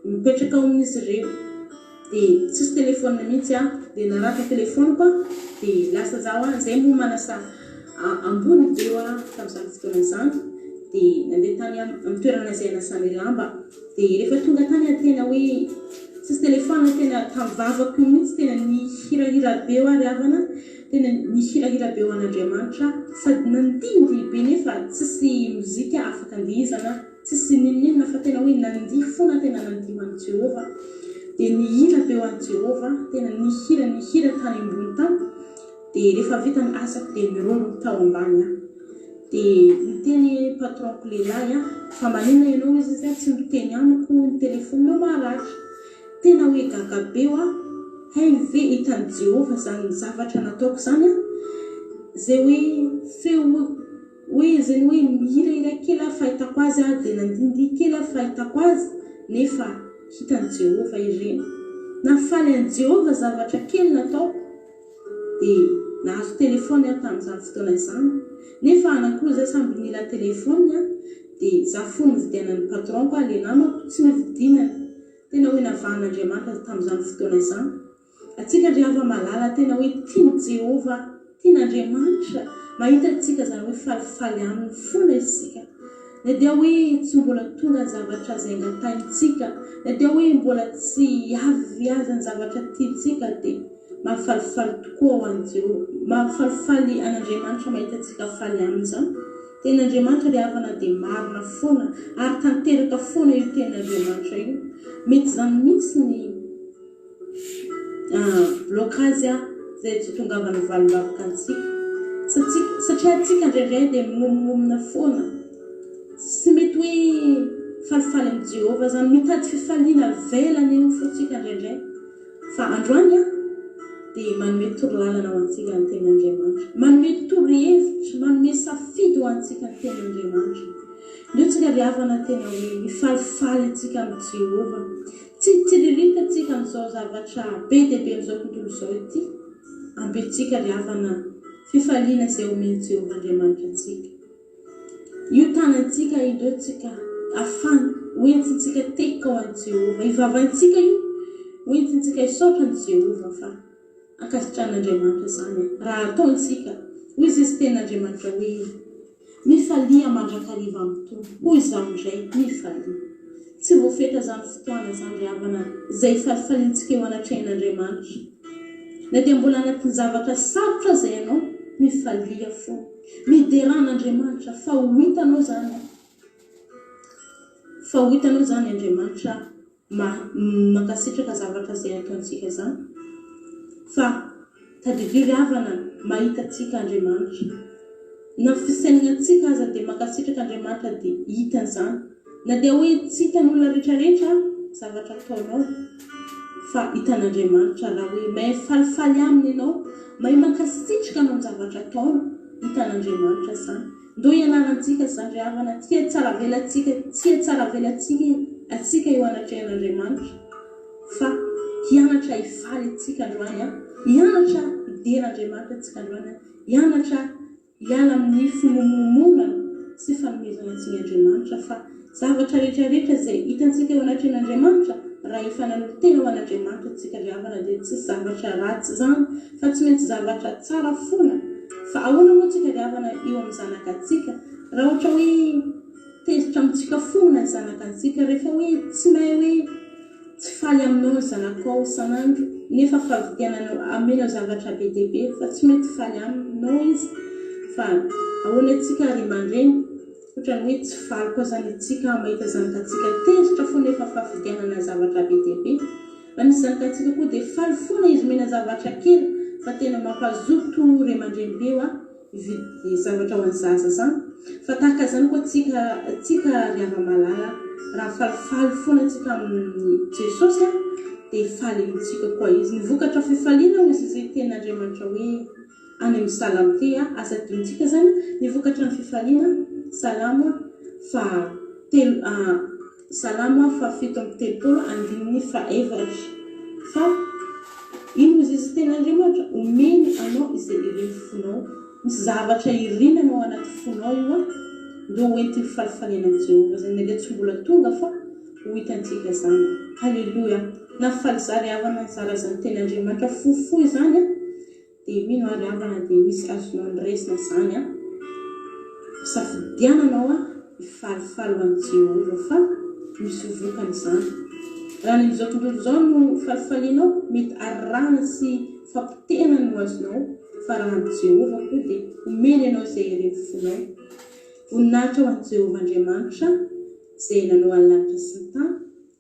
mipetraka ao amin'izy ireo. Dia tsisy telephone mihitsy aho, dia naratra telephone-ko aho, dia lasa zaho aho, zay moa manasa ambony be hoa tamin'izany fotoana izany, dia nandeha tany amin'ny toerana izay anasanay lamba, dia rehefa tonga tany aho tena hoe tsisy telephone, tena tamin'ny vavako io mihitsy tena nihirahira be hoa ry havana, tena nihirahira be ho an'Andriamanitra aho, sady nandindihy be nefa tsisy mozika afaka andihizana. Tsisy n'inon'inona fa tena hoe nandihy foana tena nandihy ho an'i Jehovah. Dia nihira be ho an'i Jehovah, tena nihira nihira tany ambony tany. Dia rehefa vita ny asako dia niroro tao ambany aho. Dia niteny patron-ko lehilahy aho, fa maninona ianao hoy izy tsy miteny amiko ny telefaoninao marary. Tena hoe gaga be aho, hay ve hitan'i Jehovah izany zavatra nataoko izany an? Izay hoe feo Hoe izany hoe nihirahira kely aho fahitako azy aho dia nandindihy kely aho fahitako azy nefa hitan'i Jehovah ireny. Nahafaly an'i Jehovah zavatra kely nataoko dia nahazo telephone aho tamin'izany fotoana izany nefa anankiroa izay samby nila telephone dia za fony novidianan'ny patron-ko aho le namako tsy novidinany. Tena hoe navahan'Andriamanitra tamin'izany fotoana izany. Antsika ry hava malala tena hoe tian'i Jehovah, tian'Andriamanitra, mahita antsika izany hoe falifaly aminy foana isika. Na dia hoe tsy mbola tonga ny zavatra izay angatahintsika, na dia hoe mbola tsy avy aza ny zavatra tiantsika dia mahafalifaly tokoa ho an'i Jehovah, mahafalifaly an'Andriamanitra mahita antsika faly aminy izany. Tenin'Andriamanitra ry havana dia marina foana ary tanteraka foana io tenin'Andriamanitra io. Mety izany mihitsy ny. Blocage izay tsy tongavan'ny valim-bavaka antsika. Satria antsika indraindray dia mimomonomona foana. Tsy mety hoe falifaly amin'i Jehovah izany. Mitady fifaliana ivelany eny fotsika indraindray. Fa androany dia manome torolalana ho antsika ny Tenin'Andriamanitra. Manome torohevitra, manome safidy ho antsika ny Tenin'Andriamanitra. Ndao tsika ry havana tena hoe mifalifaly antsika amin'i Jehovah. Tsy hitsiriritra tsika amin'izao zavatra be dia be amin'izao tontolo izao ity. Ampitsika ry havana fifaliana izay omen'i Jehovah Andriamanitra antsika. Io tanantsika ireo tsika afany hoentintsika tehaka ho an'i Jehovah. Ivavantsika io hoentintsika hisaotra an'i Jehovah fa ankasitrahan'Andriamanitra izany raha ataontsika. Hoy izy izy tenin'Andriamanitra hoe. Mifalia mandrakariva amin'ny Tompo, hoy izaho indray, mifalia. Tsy voafetra izany fotoana izany ry havana, izay ifalifaliantsika eo anatrehan'Andriamanitra. Na dia mbola anatin'ny zavatra sarotra aza ianao, mifalia foana. Miderà an'Andriamanitra fa ho hitanao izany, fa ho hitanao izany Andriamanitra. Mankasitraka zavatra izay ataontsika izany fa tadidio ry havana mahita antsika Andriamanitra na fisainana antsika aza dia mankasitraka Andriamanitra dia hitany izany na dia hoe tsy hitan'olona rehetra rehetra zavatra ataonao fa hitan'Andriamanitra raha hoe mahay falifaly aminy ianao mahay mankasitraka anao ny zavatra ataonao hitan'Andriamanitra izany. Ndao hianarantsika izany ry havana, tsy hihatsaravelatsika, tsy hihatsaravelatsika antsika eo anatrehan'Andriamanitra fa hianatra hifaly antsika androany an, hianatra hidera Andriamanitra antsika androany an, hianatra Hiala amin'ny fimomomonana sy fanomezana tsiny Andriamanitra fa zavatra rehetra rehetra izay hitantsika eo anatrehan'Andriamanitra raha efa nanolo-tena ho an'Andriamanitra tsika ry havana dia tsy zavatra ratsy izany fa tsy maintsy zavatra tsara fona fa ahoana moa tsika ry havana eo amin'ny zanakatsika raha ohatra hoe tezitra amintsika fona ny zanakantsika rehefa hoe tsy mahay hoe Tsy faly aminao ny zanakao isan'andro nefa fahavidiananao amenao zavatra be dia be fa tsy mety faly aminao izy fa ahoana tsika ry aman-dreny otrany hoe tsy faly koa zany itsika mahita zanakantsika tezitra foana efa fahavidianana zavatra be dia be fa misy zanakantsika koa dia faly foana izy omena zavatra kely fa tena mampazoto ry aman-dreny be hoa hividy zavatra ho an'ny zaza zany fa tahaka zany koa tsika tsika ry hava-malala raha falifaly foana tsika amin'i Jesosy a dia faly amintsika koa izy ny vokatra fifaliana hoy izy tenin'Andriamanitra hoe any amin'ny salamo te a aza adinontsika zany ny vokatra ny fifaliana salamo faha telo a Salamo faha-37 andininy fahaefatra Fa ino hozy izy tenin'Andriamanitra? Omeny anao izay irin'ny fonao. Misy zavatra irina anao anaty fonao io an! Ndao ho entin'ny falifaliana an'i Jehovah izany na dia tsy mbola tonga fa ho hitantsika izany. Haleloia! Nahafaly za ry havana nizara izany tenin'Andriamanitra fohifohy izany an! Dia mino aho ry havana dia misy azonao noraisina izany an! Safidiananao an hifalifaly ho an'i Jehovah fa misy vokany izany. Raha ny amin'izao tontolo izao no falifalianao, mety arahana sy fampotehana no azonao fa raha amin'i Jehovah koa dia omeny anao izay irin'ny fonao. Voninahitra ho an'i Jehovah Andriamanitra izay nanao ny lanitra sy ny tany.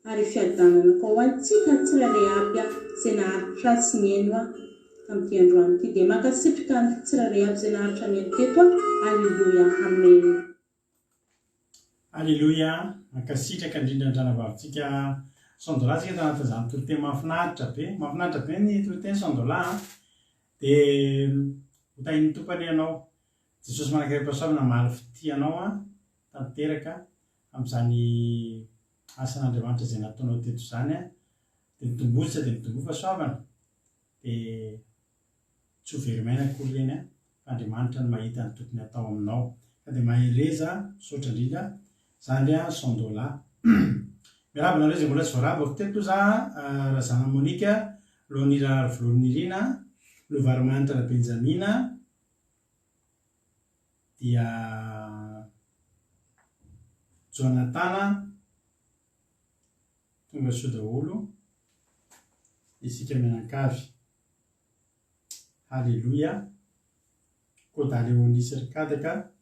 Ary fiadanana koa ho antsika tsirairay aby izay naharitra sy nihaino ahy tamin'ity androany ity. Dia mankasitrka ny tsirairay aby izay naharitra nihaino teto aho. Aleloia. Amen. Aleloia, mankasitraka indrindra ny ranavavintsika Sandola tsika tanatin'izany toriteny mahafinaritra be, mahafinaritra be ny toriteny Sandola a, dia ho tahin'ny Tompo anie ianao, Jesosy manankarem-pahasoavana hamaly fitia anao a, tanteraka amin'izany asan'Andriamanitra izay nataonao teto izany an, dia mitomboa dia mitomboa fahasoavana, dia tsy ho very maina akory ireny an, fa Andriamanitra no mahita ny tokony hatao aminao. Ka dia mahereza, misaotra indrindra, zandry an, Sandola. Miarahaba anareo izay mbola tsy voarahabako teto za, Razana Monica, Lonira Ravolonirina, Lovarimanitra Rabenjamina, dia Jonatana, tonga soa daholo isika mianankavy. Haleloia. Koda Léonie ry Kadaka,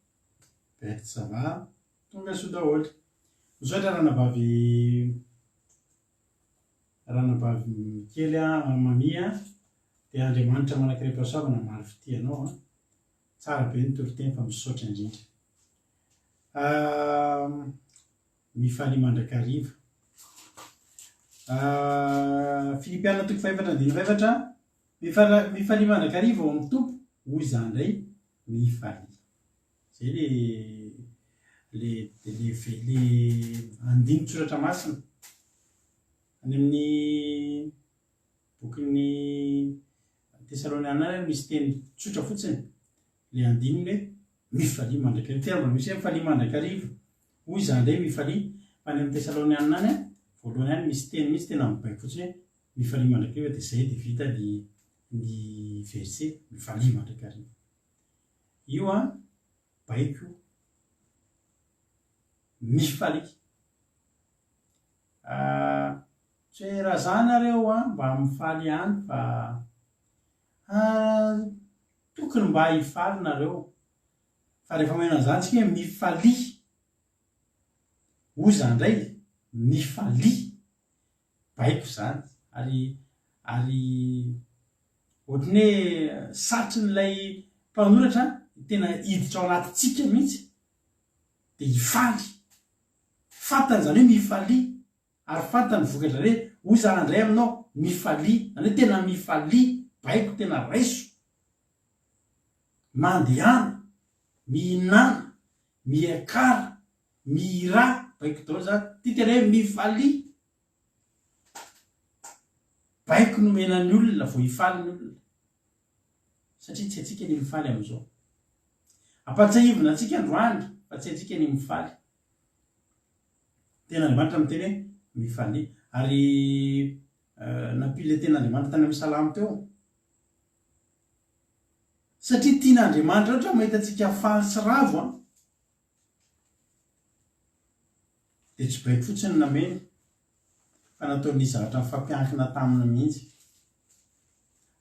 Berthe ça va, tonga soa daholo. Misaotra ranabavy ranabavy kely a, Mamia, dia Andriamanitra manankarem-pahasoavana hamaly fitia anao a. Tsara be ny toriteny fa misaotra indrindra. Mifalia mandrakariva. Filipiana toko fahefatra andininy fahefatra, Mifalia mandrakariva ao amin'ny Tompo, hoy izaho indray, mifalia. Izay le le le le andinin-tsoratra masina any amin'ny bokin'ny Tesaloniana any misy teny tsotra fotsiny, ilay andininy hoe mifalia mandrakariva. Tena mbola misy hoe mifalia mandrakariva. Hoy izaho indray mifalia. Fa any amin'ny Tesaloniana any, voalohany any misy teny mihitsy tena mibaiko fotsiny hoe mifalia mandrakariva dia izay dia vita ny ny verset mifalia mandrakariva. Io an, baiko mifalia. Ah, Tsy hoe raha za nareo an mba mifaly ihany fa ah tokony mba hifaly nareo fa rehefa maheno an'izany tsika hoe mifalia hoy za ndray mifalia baiko zany ary ary ohatran'ny hoe satrin'ilay mpanoratra tena hiditra ao anatintsika mihitsy dia hifaly fantany izany hoe mifalia Ary fantany ny vokatra re, hoy za handray aminao, mifalia, zany hoe tena mifalia, baiko tena raiso, mandehana, mihinàna. Miakara, mihirà, baiko daholo izany. Ity tena hoe mifalia. Baiko nomena ny olona vao hifaly ny olona. Satria tsy haintsika ny mifaly amin'izao. Ampahatsiahivina antsika androany fa tsy haintsika ny mifaly. Tenin'Andriamanitra miteny hoe mifalia. Ary nampian'ilay tenin'Andriamanitra tany amin'ny Salamo teo. Satria tian'Andriamanitra loatra mahita antsika faly sy ravo an! Dia tsy baiko fotsiny no nameny fa nataony nisy zavatra nifampiankina taminy mihitsy.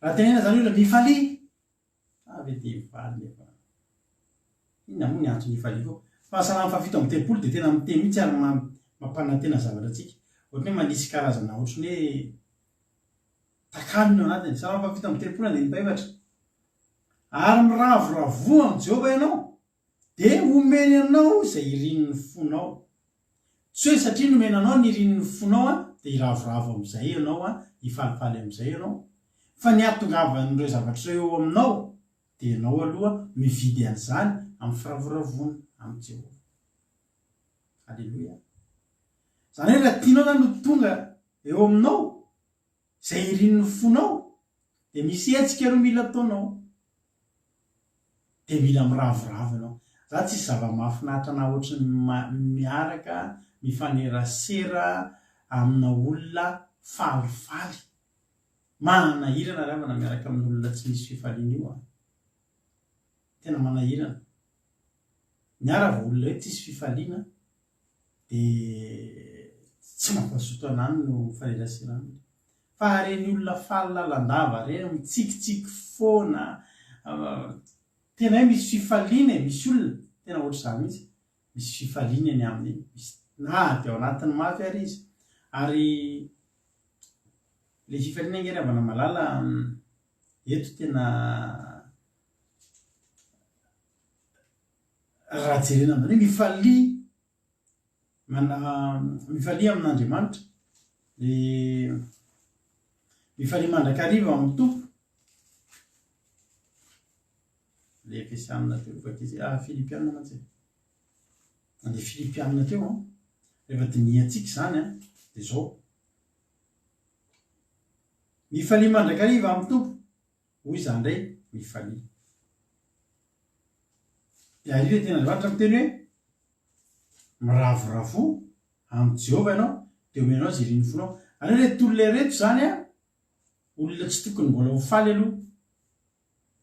Raha tenenina izany olona mifalia! Avy dia hifaly nefa inona moa ny antony hifaliako eo? Fa Salamo fahafito amby telopolo dia tena miteny mihitsy ary mampanantena zavatra antsika. Ohatran'ny hoe manisy karazana ohatran'ny hoe takalony ao anatiny. Salamo fahafito amby telopolo andininy fahefatra. Ary miravoravoa amin'i Jehovah ianao, dia homeny anao izay irin'ny fonao. Tsy hoe satria nomena anao ny irin'ny fonao dia hiravoravo amin'izay ianao, hifalifaly amin'izay ianao. Fa ny hahatongavan'ireo zavatra ireo eo aminao, dia ianao aloha mividy an'izany amin'ny firavoravoana amin'i Jehovah. Aleloia. Izany hoe raha tianao izany ho tonga eo aminao izay irin'ny fonao, dia misy hetsika aloha mila ataonao. Dia mila miravoravo ianao. Za tsisy zava-mahafinaritra anah ohatry ny miaraka mifanerasera amina olona falifaly. Manahirana ry havana miaraka amin'olona tsy misy fifaliana io an. Tena manahirana. Ny ahy raha vao olona hoe tsisy fifaliana dia tsy mampazoto anah no mifanerasera aminy. Fa ireny olona faly lalandava ireny mitsikitsiky foana, tena hoe misy fifaliana e, misy olona tena ohatr'izany mihitsy, misy fifaliana eny aminy eny, misy na dia ao anatin'ny mafy ary izy. Ary ilay fifaliana ange ry havana malala eto tena raha jerena amin'izany hoe mifalia Mifalia amin'Andriamanitra, dia mifalia mandrakariva ao amin'ny Tompo. Ilay Efesianina teo, vakizy, ah, Filipianina mantsy e. Ilay Filipianina teo an, rehefa dinihantsika izany an, dia izao. Mifalia mandrakariva amin'ny Tompo, hoy izaho indray, mifalia. Dia ary ilay tenin'Andriamanitra miteny hoe, Miravoravoa amin'i Jehovah ianao, dia omena anao izay irin'ny fonao. Aleo ireto olona ireto izany an, olona tsy tokony mbola ho faly aloha,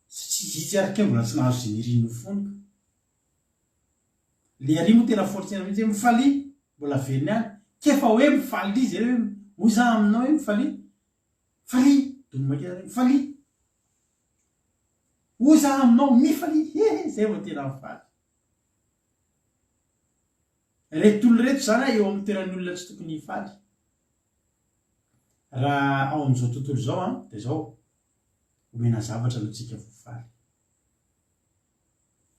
satria izy ary kay mbola tsy nahazo izay nirin'ny fony ka. Le ary moa tena forcena mihitsy hoe mifalia, mbola averiny ihany, k'efa hoe mifalia izay hoe, hoy za aminao hoe mifalia, mifalia, donoma kely ary hoe mifalia. Hoy za aminao mifalia, hehe, zay vao tena mifaly. Ireto olona ireto izany eo amin'ny toeran'ny olona tsy tokony hifaly. Raha ao amin'izao tontolo izao an, dia izao, omena zavatra aloha tsika vao faly.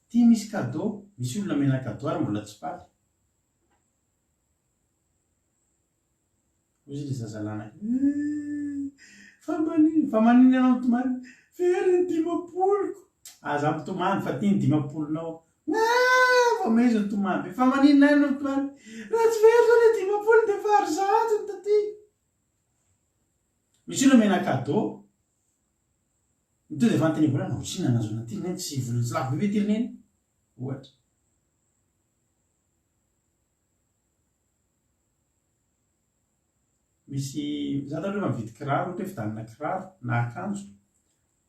Ity misy cadeau, misy olona omena cadeau ary mbola tsy faly. Hoy izy ilay zazalahy eh, fa maninona, fa maninona ianao mitomany? Very ny dimampoloko. Aza mitomany fa ty ny dimampolonao. Ah, vao may izy nitomany be. Fa maninona ianao mitomany? Raha tsy very zao ilay 50 dia efa ary 100 ny taty. Misy olona omena cadeau. Ny tonga dia fanontaniana voalohany, ohatrinona nahazoana an'ity ry neny? Tsy vola tsy lafo be ve ity ry neny? Ohatra. Misy, za taloha rehefa mividy kiraro, ohatra hoe vidianana kiraro na akanjo,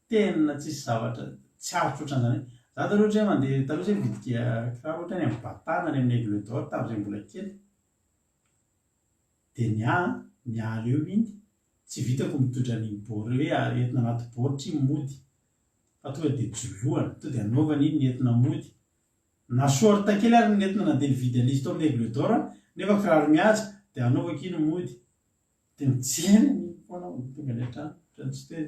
tena tsisy zavatra tsy aritro ohatran'izany hoe, za taloha ohatra hoe mandeha, taloha zay mividy kiraro ohatra any amin'ny Bata na any amin'ny Aigle d'or tamin'izay mbola kely, dia ny ahy an, miala eo iny, tsy vitako mitondra an'iny bor- hoe entina anaty baoritra iny mody, fa tonga dia jolohana, tonga dia anaovana iny ny entina mody, Na short kely ary no nentina nandeha nividy an'izy tao amin'ny Aigle d'Or nefa kiraro mihaja dia anaovako iny mody dia mijery an'iny foana aho vao tonga any an-trano ohatran'ny tsy te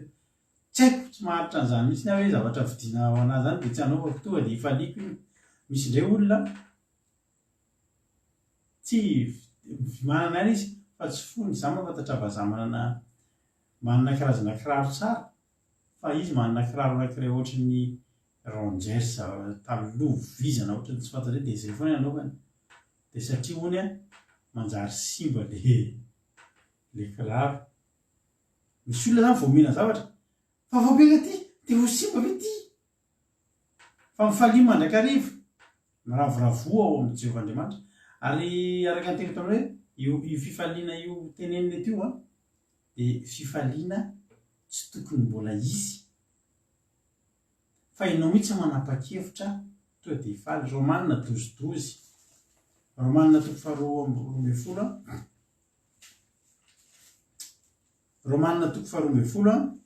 tsy haiko tsy maharitra an'izany mihitsy aho hoe zavatra vidiana ho an'ahy izany dia tsy anaovako tonga dia ifaliako iny misy indray olona tsy manana ihany izy fa tsy fony izaho mahafantatra vazaha manana manana karazana kiraro tsara fa izy manana kiraro anankiray ohatran'ny. Rangers taloha vizana ohatran'ny tsy fantatra dia izay foana ny anaovany. Dia satria hono an, manjary simba le le kiraro. Misy olona zany vao mihinana zavatra, fa vao mihinana ity dia ho simba ve ity? Fa mifalia mandrakariva, miravoravoa ao amin'i Jehovah Andriamanitra. Ary araka ny teniko taminao hoe io io fifaliana io tenenina eto io an, dia fifaliana tsy tokony mbola hisy. Fa ianao mihitsy manapa-kevitra tonga dia hifaly. Romana dozidozy. Romana toko faharoa amby 12 an. Romana toko faharoa ambin'ny folo an.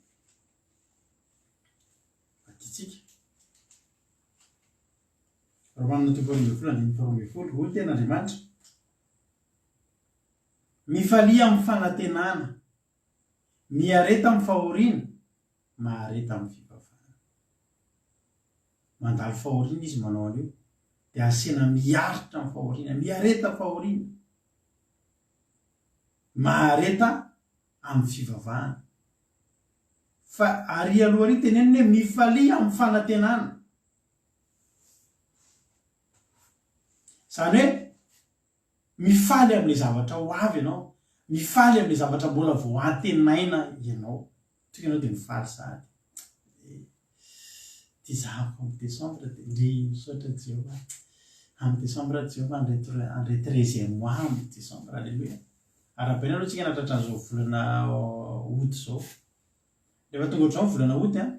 Vakitsika. Romana toko faharoa ambin'ny folo andininy faharoa ambin'ny folo. Hoy ny tenin'Andriamanitra. Mifalia amin'ny fanantenana. Miareta amin'ny fahoriana. Mahareta amin'ny fivavahana. Mandalo fahoriana izy manao an'io. Dia asena miaritra amin'ny fahoriana. Miareta fahoriana. Mahareta amin'ny fivavahana. Fa ary aloha ary teneniny hoe mifalia amin'ny fanantenana. Izany hoe mifaly amin'ilay zavatra ho avy ianao, mifaly amin'ilay zavatra mbola vao antenaina ianao. Tonga ianao dia mifaly sahady. Ity zahako amin'ny décembre dia ndry misaotra Jehovah. Amin'ny décembre Jehovah handray handray treizième mois amin'ny décembre. Alléluia. Arahabaina aloha tsika nahatratra an'izao volana août izao. Rehefa tonga ohatr'izao ny volana août an,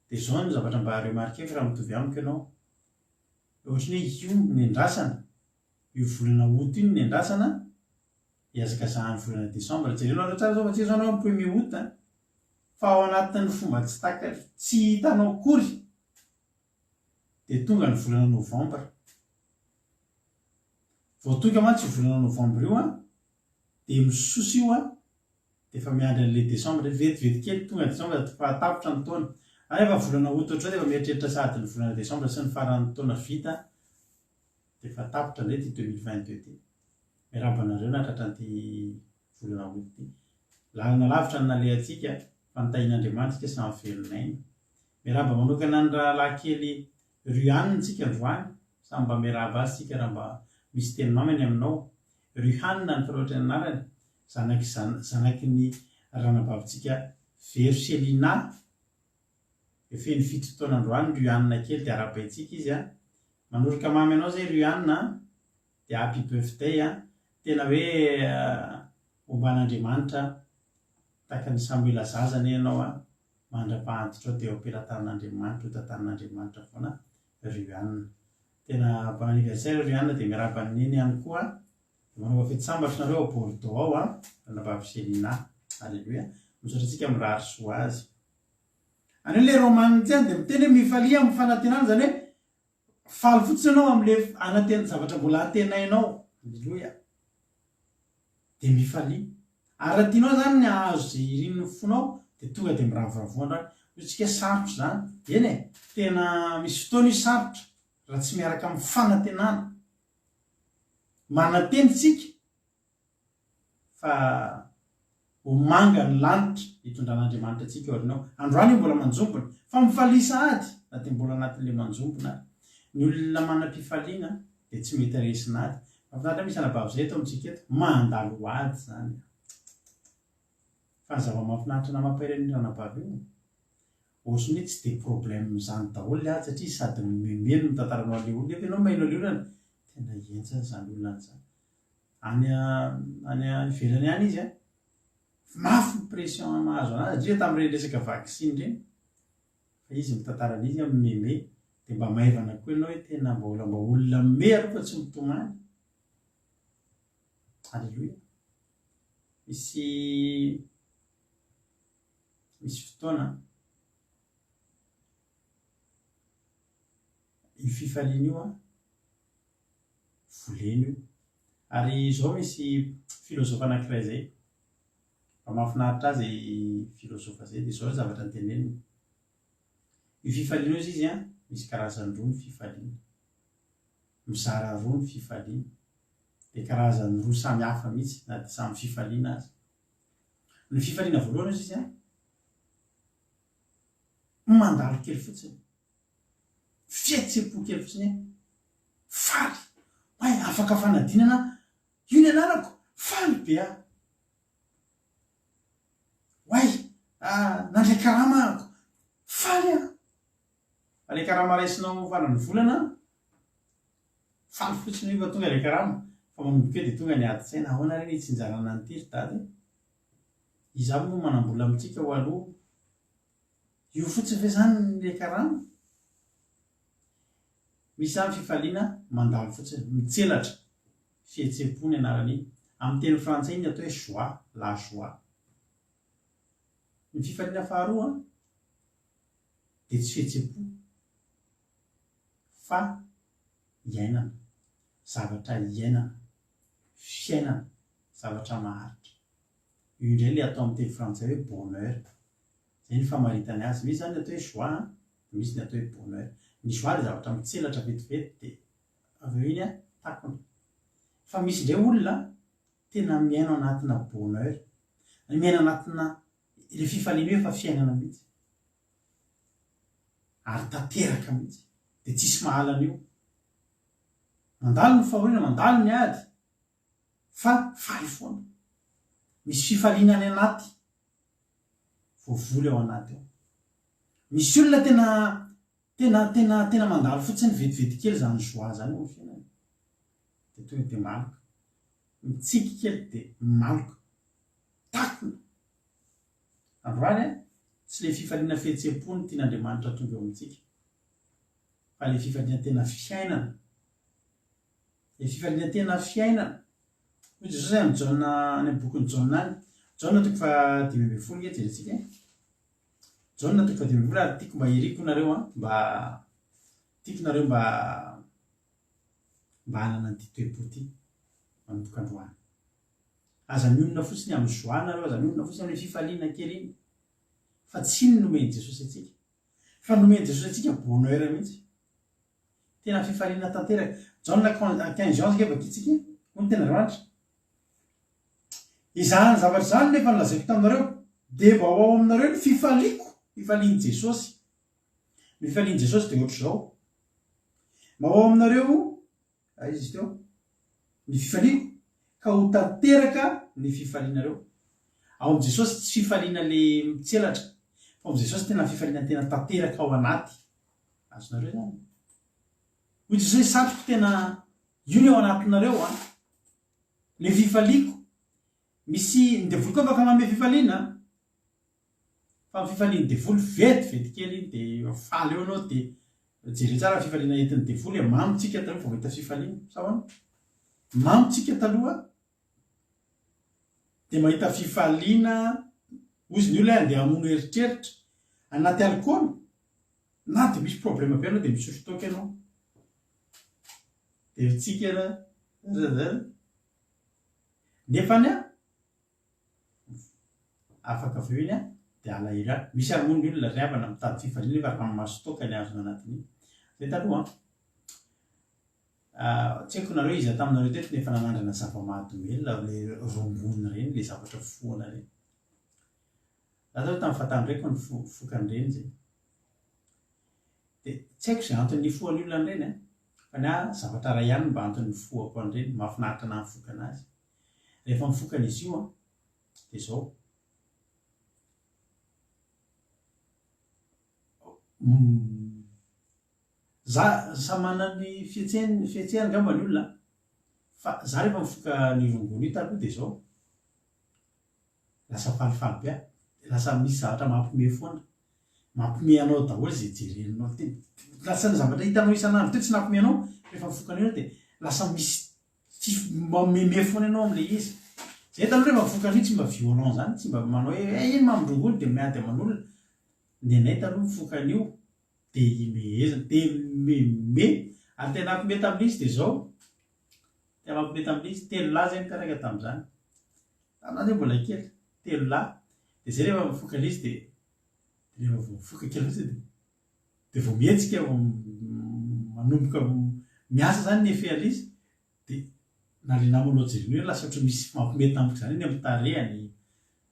dia izao ny zavatra mba remarquer-ko raha mitovy amiko ianao. Ohatran'ny hoe io no nendrasana, io volana août io no nendrasana hihazakazahan'ny volana décembre. Jerenareo tsara izao fa tsy hoe izao anao amin'ny premier août an, fa ao anatin'ny fomba tsy taka, tsy hitanao akory dia tonga ny volana novembre. Vao tonga mantsy io volana novembre io an, dia misosa io an, dia efa miandry an'ilay décembre, vetivety kely tonga décembre dia efa tapitra ny taona. Ary efa volana août ohatr'izao dia efa mieritreritra sahady ny volana décembre sy ny faran'ny taona vita dia efa tapitra indray ity 2022 ity. Miarahaba anareo nahatratra an'ity volana août ity. Lalana lavitra no nalehantsika fa nitahian'Andriamanitra isika samy velon'aina. Miarahaba manokana ny rahalahy kely Ruhan tsika androany, samy mba miarahaba azy tsika raha mba misy teny mamy any aminao. Ruhan ny fanoratra ny anarany, zanak'i zanaky ny ranabavintsika Vero Selina, feno fito taona androany Ruhan kely dia arahabaintsika izy a. Manoroka mamy anao zay Ruhan a, dia happy birthday a, tena hoe homban'Andriamanitra tahaka an'i Samoela zaza anie ianao a. Mandra-pahantitrao dia eo am-pelatanan'Andriamanitra, ho tantanin'Andriamanitra foana Rianna. Tena bon anniversaire Rianna dia miarahaba an'i Neny ihany koa. Dia manaova fety sambatra nareo ao Bordeaux ao an, ranabavy Selina. Alléluia. Misaotra antsika mirary soa azy. Any hoe le Romana ity an dia miteny hoe mifalia amin'ny fanantenana izany hoe faly fotsiny ianao amin'le ananten zavatra mbola antenainao. Alléluia. Dia mifalia. Ary raha tianao izany ny hahazo izay irin'ny fonao dia tonga dia miravoravoa androany. Hoy isika sarotra izany. Eny e, tena misy fotoana io sarotra raha tsy miaraka amin'ny fanantenana. Manantena isika fa ho manga ny lanitra hitondran'Andriamanitra antsika aoriana ao. Androany io mbola manjombona fa mifalia sahady na dia mbola anatin'ilay manjombona ary. Ny olona manam-pifaliana dia tsy mety resin'ady. Mahafinaritra misy anabavy izay eto amintsika eto, mandalo ady izany an! Fa ny zava-mahafinaritra na mampahery an'io ranabavy io, ohatran'ny hoe tsy dia problème izany daholo ilay ady satria izy sady mimenomenona no mitantara anao an'ilay olona, nefa ianao maheno an'ilay olona, tena henjana izany olona izany. Any any ivelany any izy an, mafy ny pression mahazo an'azy, indrindra tamin'ireny resaka vaksiny ireny. Fa izy mitantara an'izy an mimeme dia mba maivana koa ianao hoe tena mbola mba olona mime aloha fa tsy mitomany. Alléluia. Misy misy fotoana io fifaliana io an volena io. Ary izao misy filozofa anankiray izay Mba mahafinaritra ahy izay filozofa izay dia izao ny zavatra noteneniny. Io fifaliana io izy izy an, misy karazany roa ny fifaliana. Mizara roa ny fifaliana. Dia karazany roa samy hafa mihitsy na dia samy fifaliana aza. Ny fifaliana voalohany ozy izy an, mandalo kely fotsiny. Fihetseham-po kely fotsiny hoe faly. Hay afaka fanadinana io ny anarako, faly be aho. Oay, nandray karama ahako, faly aho. Fa ilay karama raisinao faran'ny volana, faly fotsiny hoe fa tonga ilay karama, fa manomboka eo dia tonga ny adin-tsaina, ahoana re ny hitsinjarana an'ity ry dada e? Iza avy moa manam-bola amintsika ho aloha? Io fotsiny ve izany ilay karama? Misy izany fifaliana mandalo fotsiny, mitselatra, fihetseham-po ny anaran'iny. Amin'ny teny frantsay iny ny atao hoe joie, la joie. Ny fifaliana faharoa dia tsy fihetseham-po fa iainana, zavatra iainana, fiainana, zavatra maharitra. Io indray ilay atao amin'ny teny frantsay hoe bonheur. Izay ny famaritany azy. Misy izany ny atao hoe joie an, dia misy ny atao hoe bonheur. Ny joie dia zavatra mitselatra vetivety dia avy eo iny an, takona. Fa misy indray olona tena miaina anatina bonheur, miaina anatina ilay fifaliana io efa fiainana mihitsy. Ary tanteraka mihitsy. Dia tsisy mahala an'io. Mandalo ny fahoriana, mandalo ny ady, fa faly foana. Misy fifaliana any anaty, voavoly ao anaty ao. Misy olona tena tena tena tena mandalo fotsiny vetivety kely izany joie izany eo amin'ny fiainany. Dia tonga dia maloka. Mitsiky kely dia maloka. Takona. Androany an, tsy ilay fifaliana fihetseham-po no tian'Andriamanitra tonga eo amintsika. Fa ilay fifaliana tena fiainana. Ilay fifaliana tena fiainana. Hoy Jesosy any amin'ny Jaona, any amin'ny bokin'i Jaona any. Jaona toko faha 15 nge jerentsika e. Jaona toko faha 15 ary tiako mba iriko nareo an, mba tiako nareo mba mba hanana an'ity toe-po ity manomboka androany. Aza mionona fotsiny amin'ny joie nareo, aza mionona fotsiny amin'ilay fifaliana kely iny. Fa tsy iny nomen'i Jesosy antsika. Fa nomen'i Jesosy antsika bonheur mihitsy. Tena fifaliana tanteraka. Jaona 15 11 nge vakintsika e. Hoy ny tenin'Andriamanitra. Izany zavatra izany no efa nolazaiko taminareo, dia mba ho ao aminareo ny fifaliako, fifalian'i Jesosy. Ny fifalian'i Jesosy dia ohatr'izao. Mba ho ao aminareo, aiza izy teo? Ny fifaliako, ka ho tanteraka ny fifalianareo. Ao amin'i Jesosy tsy fifaliana le mitselatra, fa ao amin'i Jesosy tena fifaliana tena tanteraka ao anaty. Azonareo izany? Hoy Jesosy hoe satriko tena io ny ao anatinareo an! Le fifaliako. Misy, ny devoly koa afaka manome fifaliana an! Fa ny fifalian'ny devoly vetivety kely iny dia faly eo ianao dia jereo tsara ny fifaliana entin'ny devoly e! Mamo tsika taloha vao mahita fifaliana. Sa ahoana? Mamo tsika taloha dia mahita fifaliana, hozy ny olona hoe andeha hamono eritreritra anaty alikaola na dia misy problème be anao dia misotro toaka ianao dia mitsiky ianao nefany an afaka avy eo iny an dia alahelo ihany, misy ary moa ny olona ry havana mitady fifaliana nefa ranomaso toaka ny azony anatin'iny, zay taloha an. Tsy haiko nareo iza taminareo teto no efa nanandrana zava-mahadomelina le rongony ireny, le zavatra fohana ireny. Za taloha tamin'ny fahatandreko ny foka an'ireny zay. De tsy haiko izay antony nifohan'ny olona an'ireny an, fa ny ahy zavatra iray ihany no mba antony nifohako an'ireny, mahafinaritra anah mifoka anazy. Rehefa mifoka an'izy io an, de zao. Za, samy manana ny fihetsehany fihetsehany angamba ny olona fa za rehefa mifoka an'io rongony io taloha dia izao, lasa falifaly be aho, dia lasa misy zavatra mampiomehy foana, mampiomehy anao daholo izay jerenao, dia lasa ny zavatra hitanao isan'andro teo tsy nampiomehy anao, rehefa mifoka an'io ianao dia lasa misy fif- mamemehy foana ianao amin'ilay izy. Zay taloha rehefa mifoka an'io tsy mba violent zany, tsy mba manao hoe eh iny mamon-drongony dia miady aman'olona, ny anay taloha mifoka an'io dia imehezina, dia meme, ary tena nampime tamin'izy izy dia izao, tena mampime tamin'izy izy, telolahy izay niteraka tamin'izany, tamin'izany zay mbola kely, telolahy, dia izay rehefa mifoka an'izy dia, dia rehefa vao mifoka kely fotsiny dia, dia vao mihetsika, vao manomboka miasa izany ny effet an'izy, Dia na le namanao jerena eo lasa ohatran'ny misy mampiomehy tampoka izany eny amin'ny tarehany,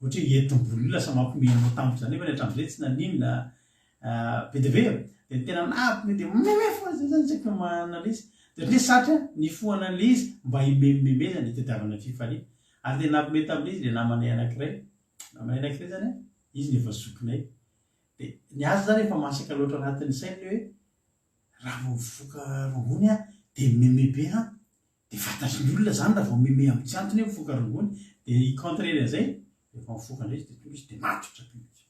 ohatra hoe entim-bolo io lasa mampiomehy anao tampoka izany nefa hatramin'izay tsy naninona be dia be e! Dia ny tena nampime dia mimeme foana zay zany isaky ny manana an'ilay izy. Dia ohatran'ny hoe satry nifohana an'ilay izy mba himemimemezana, hitadiavana fifaliana. Ary tena nampime tamin'ilay izy ilay namanay anankiray. Namanay anankiray zany an, izy no efa zokinay. Dia ny azy zany efa masaka loatra anatin'ny sainy ilay hoe raha vao mifoka rongony aho dia mimeme be aho. Dia fantatry ny olona zany raha vao mimeme amin'ny tsy antony hoe mifoka rongony. Dia hi-contraire an'izay, rehefa mifoka indray izy dia tonga izy dia matotra be mihitsy.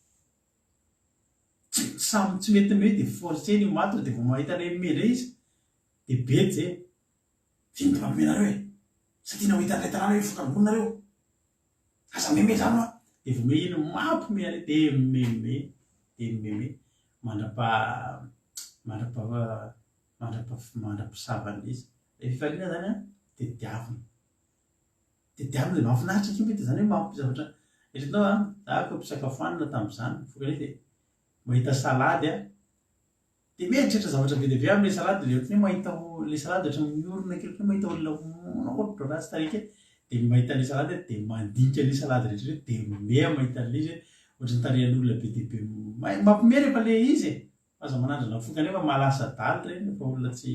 Tsy samy tsy mety mime dia forcer-ny ho matotra dia vao mahita an'ilay mime indray izy dia bedy zay. Inona no mampime nareo e? Sa tiana ho hitan'ilay tanàna hoe mifoka rongony nareo? Aza mime zany hoa! Dia vao iny mampime an'ilay dia mime dia mime mandrapa mandrapa mandrapa mandrapisavan'ilay izy. Ilay fifaliana zany an tediavina. Tediavina dia mahafinaritra akia mety zany hoe mampy zavatra eritreretinao an, za koa mpisakafoanina tamin'izany mifoka an'io dia mahita salady an, dia mieritreritra zavatra be dia be amin'ilay salady dia ohatran'ny hoe mahita ilay salady ohatran'ny miorina kely ohatran'ny hoe mahita olona ohatran'ny ratsy tarehy kely dia mahita an'ilay salady aho dia mandinika an'ilay salady rehetra rehetra dia mihomehy aho mahita an'ilay izy hoe ohatran'ny tarehin'olona be dia be mampihomehy rehefa ilay izy e, fa aza manandrana mifoka nefa mahalasa adala ireny rehefa olona tsy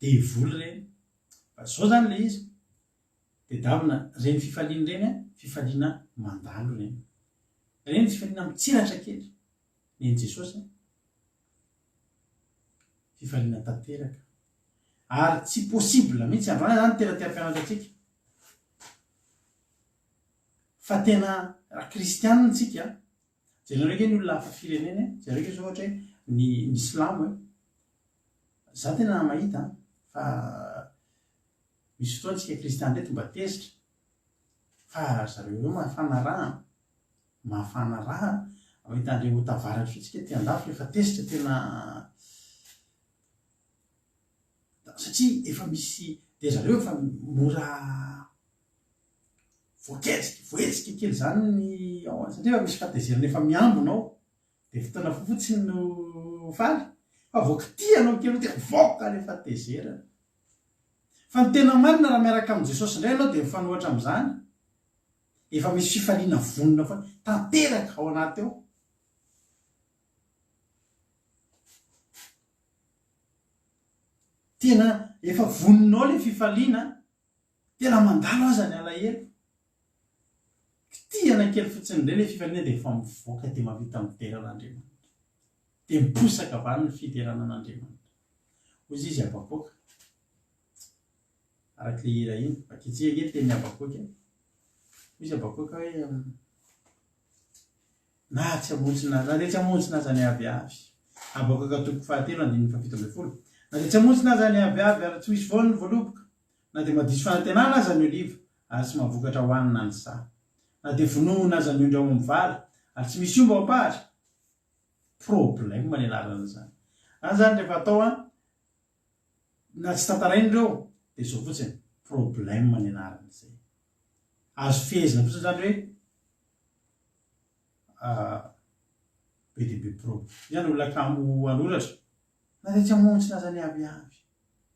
devoly ireny fa izao izany ilay izy Tedavina, ireny fifaliana ireny an, fifaliana mandalo ireny. Ireny fifaliana mitsiratra kely. Nen'i Jesosy an, fifaliana tanteraka. Ary tsy possible mihitsy, androany aho izany tena te hampianatra antsika fa tena raha kristianina tsika, jereo ange ny olona hafa firenena e, jereo ange izao ohatra hoe ny ny silamo e, za tena mahita fa Misy fotoana tsika kristiana reto mba tezitra fa ry zareo ireo mahafana ra an! Mahafana ra an! Mahita an'ireo tavaratra io tsika aty andafy rehefa tezitra tena satria efa misy dia zareo efa mora voaketsika voahetsika kely izany ny ao satria efa misy fahatezerana efa miambina ao. Dia fotoana fohy fotsiny no faly fa vao kitihanao kely dia mivoaka ilay fahatezerana. Fa ny tena marina raha miaraka amin'i Jesosy indray ianao dia mifanohitra amin'izany. Efa misy fifaliana vonona foana, tanteraka ao anaty ao. Tena efa vonona ao ilay fifaliana, tena mandalo aza ny alahelo. Kitihana kely fotsiny indray ilay fifaliana dia efa mivoaka dia mahavita midera an'Andriamanitra. Dia miposaka avy any ny fiderana an'Andriamanitra. Hoy izy Habakoka, araka ilay hira iny, vakintsika ange ny tenin'i Habakoka e. Hoy izy Habakoka hoe, Na tsy hamontsina, na dia tsy hamontsina aza ny aviavy. Habakoka toko fahatelo andininy fahafito ambin'ny folo. Na dia tsy hamontsina aza ny aviavy ary tsy misy voany ny voaloboka, na dia madiso fanantenana aza ny oliva, ary tsy mahavokatra hohanina ny saha. Na dia vonoina aza ny ondry ao amin'ny vala, ary tsy misy omby ao am-pahatra. Problème ny anaran'izany. Any izany rehefa atao an, na tsy tantaraina ireo, dia izao fotsiny, problème ny anaran'izay. Azo fehezina fotsiny izany hoe be dia be pro. Izany olona kamo hanoratra, na dia tsy hamontsina aza ny aviavy.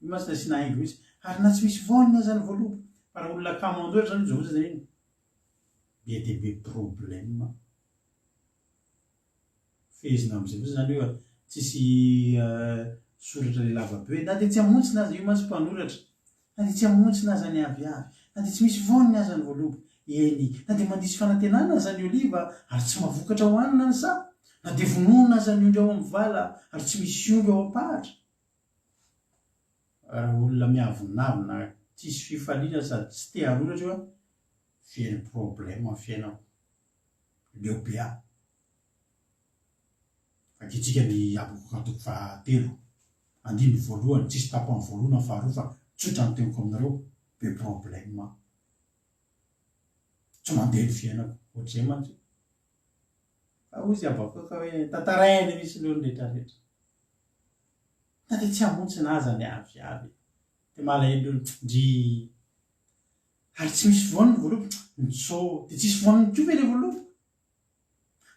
Io mantsy nasiana haingo mihitsy. Ary na tsy misy voany aza ny voaloboka. Fa raha olona kamo handoatra izany izao fotsiny iny. Be dia be problème. Fehezina amin'izay fotsiny izany hoe tsisy soratra le lava be hoe na dia tsy hamontsina aza, io mantsy mpanoratra. Na dia tsy hamontsina aza ny aviavy, na dia tsy misy voany aza ny voaloboka, eny, na dia mandiso fanantenana aza ny oliva ary tsy mahavokatra hohanina ny saha, na dia vonoina aza ny ondry ao amin'ny vala ary tsy misy omby ao am-pahatra. Raha olona miavonavona tsisy fifaliana sady tsy te hanoratra io an, very problème ny fiainako. Leo be aho. Vakintsika ny Habakoka toko fahatelo, andininy voalohany, tsisy tapany voalohany na faharoa fa tsotra ny teniko aminareo, be problème aho. Tsy mandeha ny fiainako, ohatr'izay mantsy. Fa hozy Habakoka hoe tantarainy mihitsy aloha ny retraretra. Na dia tsy hamontsina aza ny aviavy dia malahelo ny ndry ary tsy misy voany ny voaloboka ntsô dia tsisy voany koa ve ilay voaloboka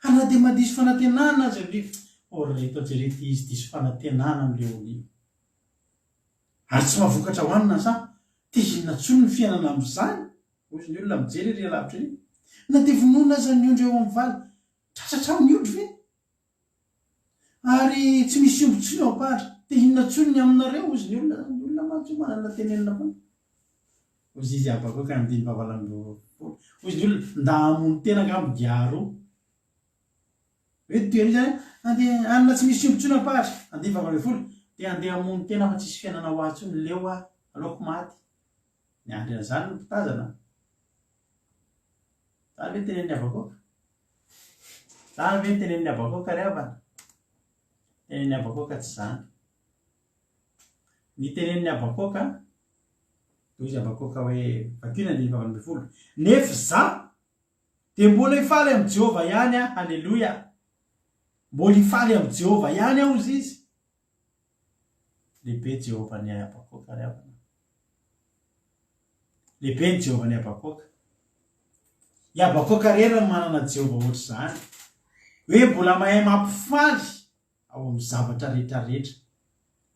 ary na dia mandiso fanantenana aza ry oh ry reto jereo ity izy diso fanantenana amin'ilay oliva ary tsy mahavokatra hohanina ny saha dia inona intsony ny fiainana amin'izany hoy ny olona mijery ery alavitra ery na dia vonoina aza ny ondry eo amin'ny vala tratra hatramin'ny ondry ve? Ary. Ary tsy misy omby intsony ao am-pandry. Dia inona intsony ny aminareo? Hozy ny olona. Ny olona mantsy manana tenenina foana. Hozy izy Habakoka andininy fahavalo ambin'ny folo. Hozy ny olona, Nda hamono tena angamba Giaro. Hoe toy an'io izany, andeha hanina tsy misy omby intsony am-pandry. Andininy fahavalo ambin'ny folo. Dia andeha hamono tena fa tsisy fiainana ho ahy intsony. Leo aho. Aleoko maty. Niandry an'izany ny mpitazana. Izany ve ny tenenin'i Habakoka? Izany ve ny tenenin'i Habakoka ry havana? Tenenin'i Habakoka tsy izany. Ny tenenin'i Habakoka, dia hoy izy Habakoka hoe, vakio ny andininy fahavalo ambin'ny folo, Nefa izaho dia mbola hifaly amin'i Jehovah ihany aho, haleloia! Mbola hifaly amin'i Jehovah ihany aho, hozy izy. Lehibe Jehovah ny Habakoka ry havana. Lehibe ny Jehovah ny Habakoka. I Habakoka irery no manana Jehovah ohatr'izany. Hoe mbola mahay mampifaly ao amin'ny zavatra rehetra rehetra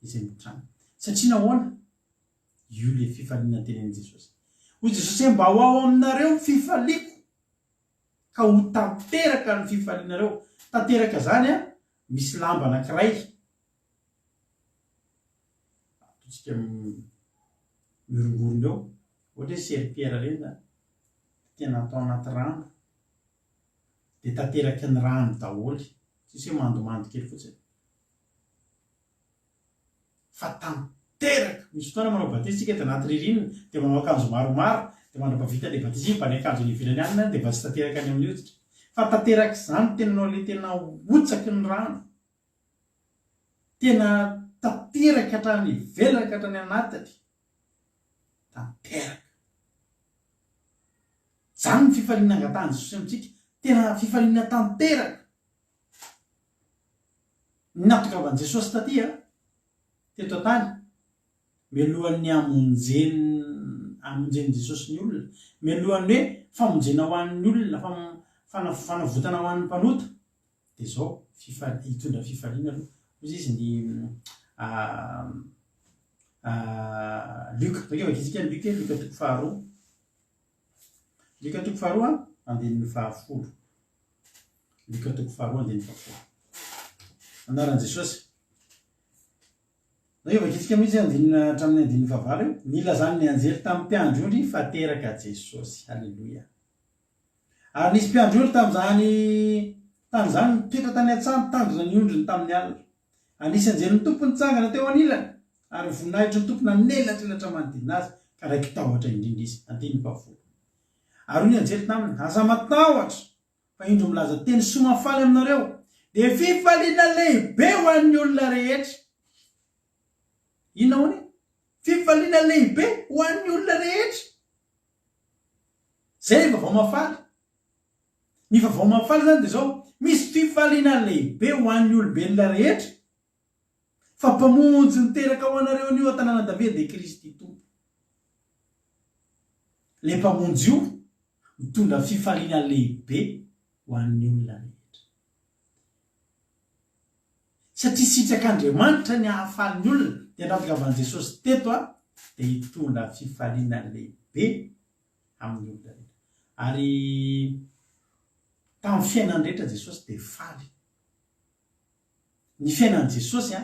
izay mitranga. Satria nahoana? Io ilay fifaliana tenenin'i Jesosy. Hoy Jesosy hoe mba ho ao aminareo ny fifaliako ka ho tanteraka ny fifalianareo. Tanteraka izany an, misy lamba anankiray ataontsika mihorongorona eo, ohatra hoe serpillère ireny izany, tena atao anaty rano, dia tanteraky ny rano daholo, tsisy hoe mandomando kely fotsiny. Fa tanteraka! Misy fotoana manao batisa isika dia anaty ririnina, dia manao akanjo maromaro, dia mandra-pahavita ilay batisa iny mba ny akanjo any ivelany any dia mba tsy tanteraka any amin'ny hoditra. Fa tanterak'izany tenanao ilay tena hotsaky ny rano. Tena tanteraka hatrany ivelany ka hatrany anatiny. Tanteraka. Izany ny fifaliana angatahan'i Jesosy amintsika. Tena fifaliana tanteraka. Ny nahatongavan'i Jesosy taty teto an-tany, mialohan'ny hamonjen hamonjen'i Jesosy ny olona, mialohan'ny hoe famonjena ho an'ny olona, fanavotana ho an'ny mpanota, dia izao, fifali hitondra fifaliana aloha. Hoy izy ny Lioka, ndao vakintsika ny Lioka e, Lioka toko faharoa. Lioka toko faharoa, andininy fahafolo. Lioka toko faharoa, andininy fahafolo. Anaran'i Jesosy. Ndao vakintsika mihitsy andininy hatramin'ny andininy fahavalo eo. Nilazan'ny anjely tamin'ny mpiandry ondry fa teraka Jesosy. Haleloia. Ary nisy mpiandry ondry tamin'izany tany izany nitoetra tany an-tsaha nitandrina ny ondriny tamin'ny alina. Ary nisy anjelin'ny Tompo nitsangana teo anilany, ary ny voninahitry ny Tompo nanelatrelatra manodidina azy, ka raiki-tahotra indrindra izy. Andininy fahafolo. Ary hoy ny anjely taminy, Aza matahotra, fa indro milaza teny soa mahafaly aminareo, dia fifaliana lehibe ho an'ny olona rehetra. Inona hono e? Fifaliana lehibe ho an'ny olona rehetra. Zay ny vaovao mahafaly. Ny vaovao mahafaly izany dia izao, misy fifaliana lehibe ho an'ny olombelona rehetra fa Mpamonjy niteraka ho anareo anio an-tanànan'i Davida dia Kristy Tompo. Ilay Mpamonjy io mitondra fifaliana lehibe ho an'ny olona rehetra. Satria sitrak'Andriamanitra ny hahafaly ny olona, dia nahatongavan'i Jesosy teto dia hitondra fifaliana lehibe amin'ny olona rehetra. Ary tamin'ny fiainany rehetra Jesosy dia faly. Ny fiainan'i Jesosy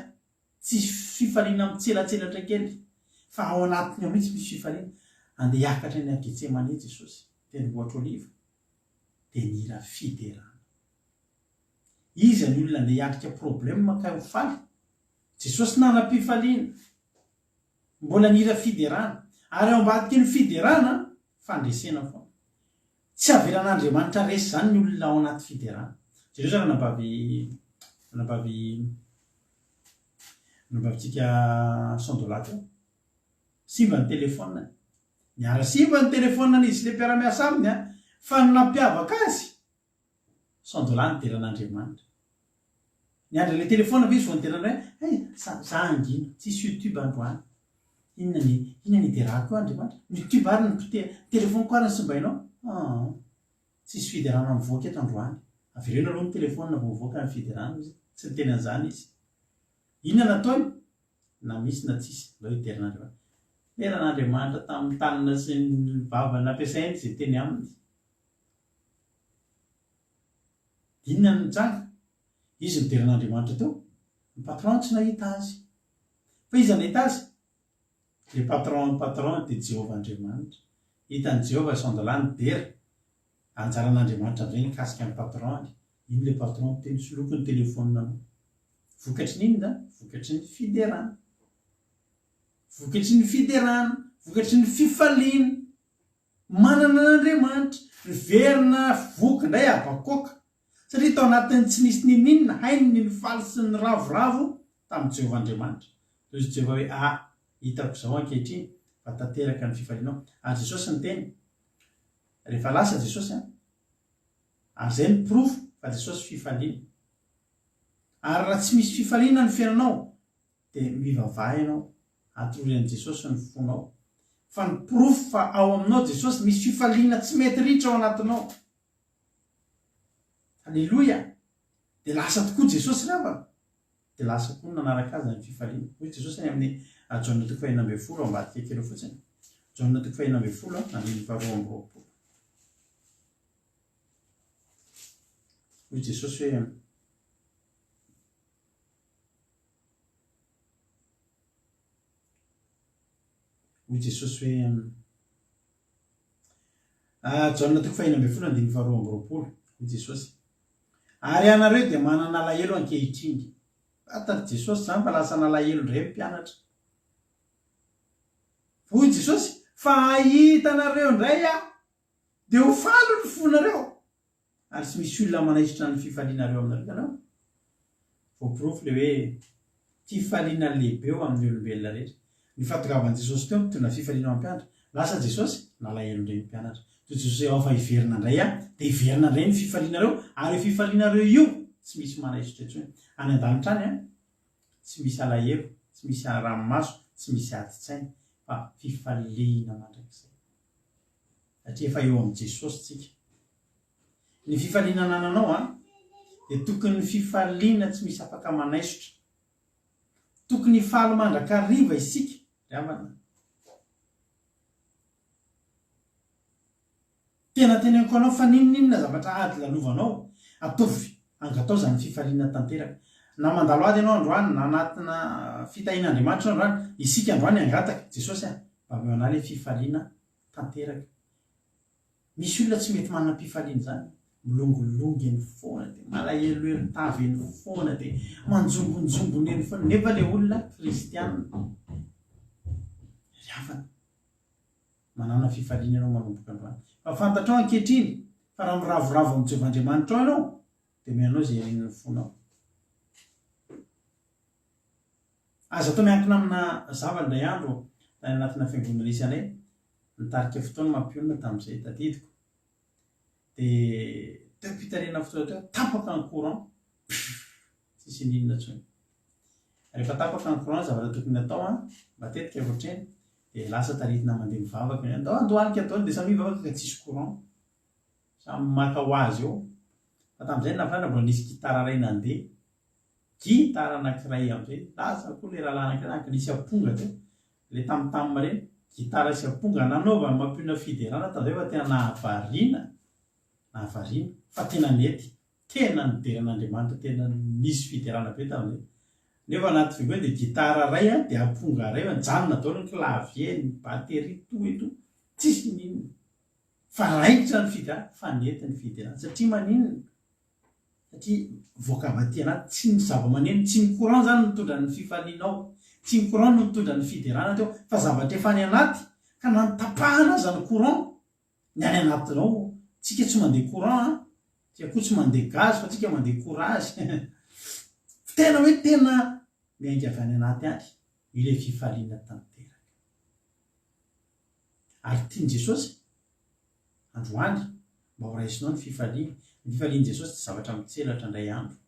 tsy fifaliana mitselatselatra kely, fa ao anatiny ao mihitsy misy fifaliana. Andeha hiakatra any Getsemane Jesosy, tendrombohitra Oliva, dia nihira fiderana. Iza ny olona andeha hiatrika problème ka ho faly? Jesosy nanam-pifaliana. Mbola nihira fiderana. Ary ao ambadiky ny fiderana, fandresena foana. Tsy avelan'Andriamanitra resy izany ny olona ao anaty fiderana. Jereo izao ranabavy, ranabavy, ranabavintsika Sandola teo. Simba ny telephone-ny. Niara-simba ny telephone-ny izy sy ilay mpiara-miasa aminy an, fa ny nampiavaka azy, Sandola nidera an'Andriamanitra. Niandry ilay telephone ve izy vao nidera an'Andriamanitra? Hay, za, za hangina, tsisy youtube androany. Inona ny, inona ny hiderako eo Andriamanitra? Ny youtube ary no poteha, ny telephone-ko ary no simbainao? Aa, tsisy fiderana mivoaka eto androany. Avereno aloha ny telephone vao mivoaka ny fiderana hozy. Tsy niteny an'izany izy. Inona nataony? Na misy na tsisy, aleo hidera an'Andriamanitra. Nidera an'Andriamanitra tamin'ny tanana sy ny vava nampiasainy izay teny aminy. Inona no nitranga? Izy nidera an'Andriamanitra teo. Ny patron tsy nahita azy. Fa iza nahita azy? Le patron ny patron dia Jehovah Andriamanitra. Hitan'i Jehovah Sandala nidera. Anjaran'Andriamanitra amin'izay nikasika ny patron-ny. Iny le patron niteny, soloiko ny telephone-nao. Vokatry ny inona izany? Vokatry ny fiderana. Vokatry ny fiderana, vokatry ny fifaliana. Manana an'Andriamanitra. Niverina voky indray Habakoka. Satria tao anatin'ny tsy nisy n'inon'inona, hainy ny nifaly sy niravoravo tamin'i Jehovah Andriamanitra. Hoy izy Jehovah hoe, Ah, hitako izao ankehitriny fa tanteraka ny fifalianao. Ary Jesosy niteny, rehefa lasa Jesosy an, ary izay no porofo fa Jesosy fifaliana. Ary raha tsy misy fifaliana ny fiainanao, dia mivavaha ianao, atolory an'i Jesosy ny fonao. Fa ny porofo fa ao aminao Jesosy, misy fifaliana tsy mety ritra ao anatinao. Aleloia! Dia lasa tokoa Jesosy ry havana. Dia lasa koa ny nanaraka Azy ny fifaliana. Hoy Jesosy any amin'ny Jaona toko fahenina ambin'ny folo, ao ambadika kely ao fotsiny. Jaona toko fahenina ambin'ny folo, andininy faharoa amby roapolo. Hoy Jesosy hoe. Hoy Jesosy hoe. Jaona toko fahenina ambin'ny folo andininy faharoa amby roapolo, hoy Jesosy, Ary ianareo dia manana alahelo ankehitriny. Fantatr'i Jesosy izany fa lasa nalahelo indray ny mpianatra. Hoy Jesosy, Fa hahita anareo indray Aho, dia ho faly ny fonareo. Ary tsy misy olona manaisotra ny fifalianareo aminareo. Hitanao? Voaporofo ilay hoe fifaliana lehibe ho amin'ny olombelona rehetra. Ny fahatongavan'i Jesosy teo nitondra fifaliana ho an'ny mpianatra. Lasa Jesosy, nalahelo indray ny mpianatra. Toy Jesosy hoe ao fa hiverina indray aho, dia hiverina indray ny fifalianareo, ary io fifalianareo io tsy misy manaisotra intsony. Any an-danitra any an, tsy misy alahelo, tsy misy ranomaso, tsy misy adin-tsaina, fa fifaliana mandrakizay. Satria efa eo amin'i Jesosy tsika. Ny fifaliana anananao an, dia tokony fifaliana tsy misy afaka manaisotra. Tokony hifaly mandrakariva isika ry havana. Tena teneniko anao fa n'inon'inona zavatra ady lalovanao, ataovy angatao izany fifaliana tanteraka. Na mandalo ady ianao androany, na anatina fitahian'Andriamanitra ianao androany, isika androany hangataka, Jesosy a, mba omeo anah ilay fifaliana tanteraka. Misy olona tsy mety manam-pifaliana izany, milongilongy eny foana dia malahelohelo tava eny foana dia manjombonjombona eny foana, nefa ilay olona kristiana. Ry havana, manàna fifaliana ianao manomboka androany. Fa fantatrao ankehitriny fa raha miravoravo amin'i Jehovah Andriamanitrao ianao, dia omeny anao izay irin'ny fonao. Aza atao miankina amina zavatra indray andro tany anatina fiangonana nisy anay, nitarika fotoana mampionona tamin'izay, tadidiko. Dia teo am-pitarihana fotoana teo, tapaka ny courant, pfff, tsisy n'inona intsony. Rehefa tapaka ny courant, zavatra tokony hatao an, matetika ohatr'ireny, dia lasa taritina mandeha mivavaka, andao handohalika daholo, dia samy mivavaka ka tsisy courant. Samy maka ho azy eo. Fa tamin'izay ny nahafinaritra mbola nisy gitara iray nandeha. Gitara anankiray amin'izay, lasa koa ilay rahalahy anankiray nanko nisy amponga teo, ilay tam tam ireny, gitara sy amponga nanaovany mampiona fiderana tamin'izay fa tena nahavariana, nahavariana, fa tena nety, tena nidera an'Andriamanitra, tena nisy fiderana be tamin'izay. Nefa anaty fiangonana dia gitara iray dia amponga iray fa nijanona daholo ny clavier, ny batterie, tout et tout, tsisy n'inona. Fa raikitra ny fiderana, fa nety ny fiderana. Satria maninona? Satria voaka avy aty anaty, tsy ny zava-maneno, tsy ny courant zany no nitondra ny fifalianao, tsy ny courant no nitondra ny fiderana teo, fa zavatra efa any anaty, ka na notapahana aza ny courant, ny any anatinao, tsika tsy mandeha courant an, tsika koa tsy mandeha gaz fa tsika mandeha courage, fa tena hoe tena miainga avy any anaty any ilay fifaliana tanteraka. Ary tian'i Jesosy, androany, mba ho raisinao ny fifaliany. Ny fifalian'i Jesosy tsy zavatra mitselatra indray andro.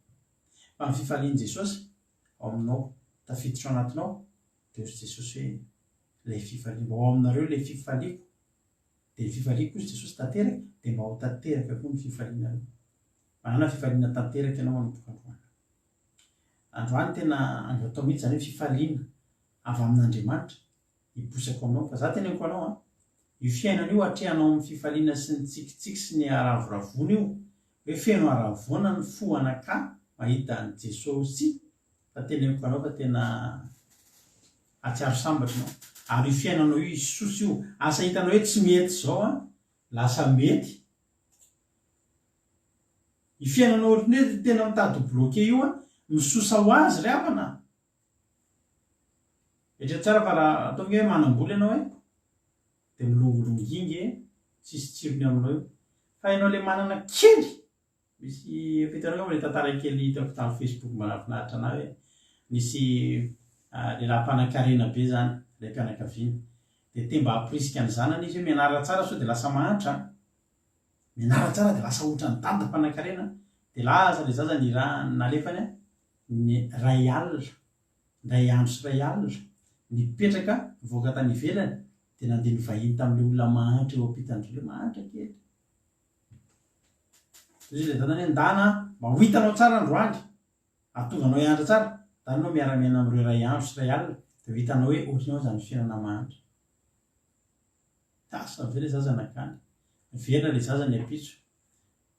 Fa ny fifalian'i Jesosy ao aminao, tafiditra ao anatinao, dia hozy Jesosy hoe, ilay fifaliana, mba ho ao aminareo ilay fifaliako. Dia ny fifaliako hozy Jesosy tanteraka, dia mba ho tanteraka koa ny fifalianareo. Manana fifaliana tanteraka ianao manomboka androany. Androany tena angatao mihitsy izany hoe fifaliana avy amin'Andriamanitra. hiposako aminao fa za teneniko anao an, io fiainana io atrehanao amin'ny fifaliana sy ny tsikitsiky sy ny haravoravoana io, hoe feno haravoana ny fo anakahy mahita an'i Jesosy. Fa teneniko anao fa tena hahatsiaro sambatra ianao. Ary io fiainanao io hisosa io. Asa hitanao hoe tsy mety izao an, lasa mety. Io fiainanao ohatran'ny hoe tena mitady ho bloqué io an, misosa ho azy ry havana a. Eritrereto tsara fa raha ataovy hoe manam-bola ianao e, dia milongilongy ingy e, tsisy tsirony aminao io. Fa ianao ilay manana kely, misy efa hitanao angamba ilay tantara kely hitako tamin'ny Facebook mba nahafinaritra anah hoe nisy lehilahy mpanankarena be izany, raim-pianakaviana. Dia te mba hamporisika ny zanany izy hoe mianara tsara sao dia lasa mahantra an. Mianara tsara dia lasa ohatran'i dada mpanankarena, dia lasa ilay zaza nirahany nalefany ny iray alina, indray andro sy iray alina, nipetraka nivoaka tany ivelany dia nandeha nivahiny tamin'ilay olona mahantra eo ampitan-dry ilay mahantra kely. Dia hoy ilay dadany hoe ndana mba ho hitanao tsara androany, hahatonga anao hianatra tsara, ndana ianao miara-miaina amin'ireo iray andro sy iray alina dia ho hitanao hoe ohatran'ny ahoana izany fiainana mahantra. Lasa avy eo ilay zaza nankany. Niverina ilay zaza ny ampitso.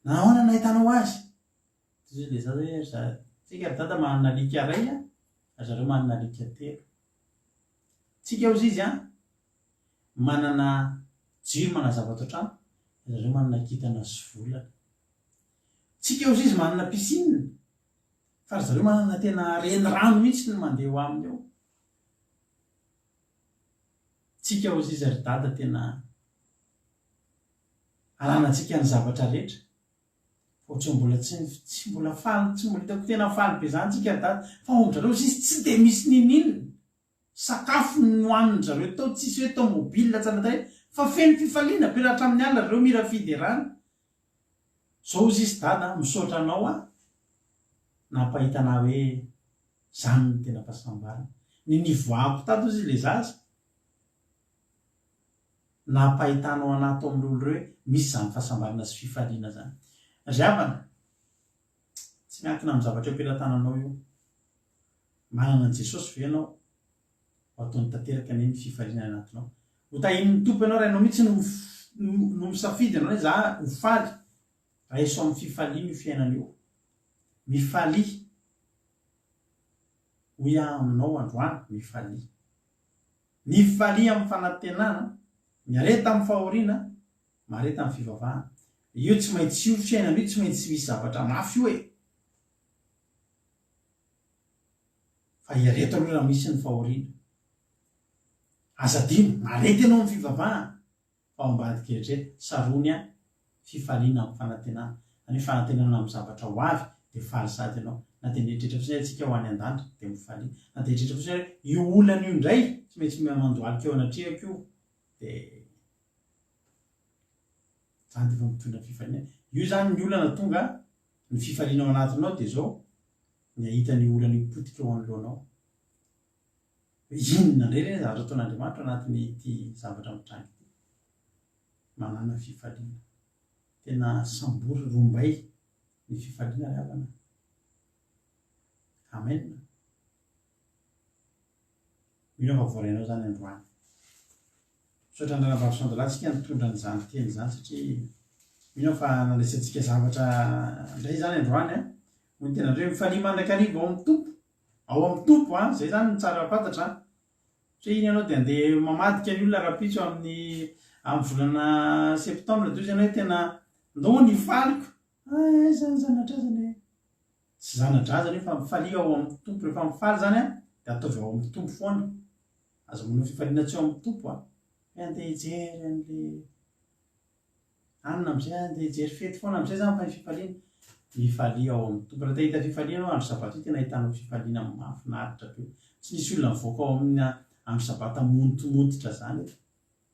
Nahoana no nahitanao azy? Hoy ilay zaza hoe, ry za, tsika ry dada manana alika iray an, ry zareo manana alika telo. Tsika hozy izy an, manana jiro manazava ato an-trano, ry zareo manana kintana sy volana. Tsika hozy izy manana piscine, fa ry zareo manana tena renirano mihitsy no mandeha ho aminy ao. Tsika hozy izy ry dada tena ananantsika ny zavatra rehetra fa ohatran'ny mbola tsy tsy mbola faly tsy mbola hitako tena faly be zany tsika ry dada fa ao amin-drareo hozy izy tsy dia misy ninoninona sakafo nohanin-dry zareo tao tsisy hoe tomobile tsara tarehy fa feno fifaliana be raha hatramin'ny alina ry zareo mihira fiderana zao hozy izy dada misaotra anao aho nampahita anah hoe Zany no tena fahasambarana. Ny nivoahako tato ozy le zaza, nampahitanao anah tao amin'ireo olona ireo hoe misy zany fahasambarana sy fifaliana zany. Ry havana, tsy miankina amin'ny zavatra eo am-pelatananao io. Manana an'i Jesosy ve ianao? Ho ataony tanteraka anie ny fifaliana any anatinao. Ho tahian'ny Tompo ianao raha ianao mihitsy no no misafidy ianao hoe za ho faly. Raiso amin'ny fifaliana io fiainana io. Mifalia. Hoy aho aminao androany, mifalia. Mifalia amin'ny fanantenana, miareta amin'ny fahoriana, mahareta amin'ny fivavahana. Io tsy maintsy io fiainana io tsy maintsy misy zavatra mafy io e! Fa iareto aloha raha misy ny fahoriana. Aza adino, mahareta ianao amin'ny fivavahana. Fa ao ambadika eritrereto, sarony an, fifaliana amin'ny fanantenana. Izany hoe fanantenana amin'ny zavatra ho avy dia faly sady ianao. Na dia mieritreritra fotsiny aza isika ho any an-danitra dia mifalia. Na dia eritreritra fotsiny aza hoe io olana io indray tsy maintsy mandohalika eo anatrehako io dia izany dia efa mitondra fifaliana. Io izany ny olana tonga, ny fifaliana ao anatinao dia izao, ny hahita an'io olana io potika eo anoloanao. Inona indray re ny zavatra ataon'Andriamanitra ao anatin'ity zavatra mitranga ity? Manàna fifaliana. Tena sambory rombay ny fifaliana ry havana a. Amen. Mino aho fa voarainao izany androany. Misaotra an'i Ranabavy Sandra tsika nitondra an'izany teny izany satria mino aho fa nandraisantsika zavatra indray izany androany a. Hoy ny tenandreo hoe mifalia mandrakariva ao amin'ny Tompo. Ao amin'ny Tompo an! Zay zany no tsara fantatra an! Satria iny ianao dia andeha mamadika ny olona rahampitso amin'ny amin'ny volana septembre dia hoy izy ianao hoe tena ndao ny hifaliko! Aiza ny zana-drazana e! Tsy zana-drazana io fa mifalia ao amin'ny Tompo, rehefa mifaly zany an dia ataovy ao amin'ny Tompo foana, aza manao fifaliana tsy ao amin'ny Tompo an! Hoe andeha hijery an'le. Anona amizay an, dia hijery fety foana amizay zany fa ny fifaliana, mifalia ao amin'ny Tompo, raha te hahita fifaliana ianao andro sabata io tena ahitanao fifaliana mahafinaritra be, tsy nisy olona nivoaka ao amin'ny andro sabata montomontotra zany e,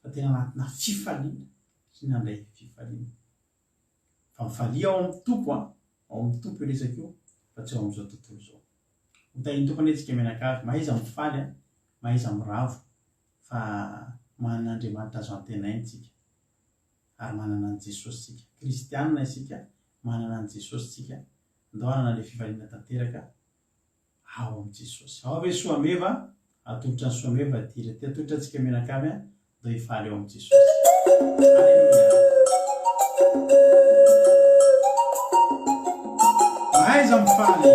fa tena anatina fifaliana sy nandray fifaliana, fa mifalia ao amin'ny Tompo an, ao amin'ny Tompo io resaka io fa tsy ao amin'izao tontolo izao. Ho tahin'ny Tompo anie tsika mianakavy, mahaiza mifaly an, mahaiza miravo fa manana Andriamanitra azo antenaina tsika. ary manana an'i Jesosy isika. Kristianina isika, manana an'i Jesosy isika, ndao hanana ilay fifaliana tanteraka ao amin'i Jesosy. Ao ve Soameva? Atolotra an'i Soameva ity hira ity. Atolotra antsika mianakavy an, ndao hifaly ao amin'i Jesosy. Aleloia. Mahaiza mifaly.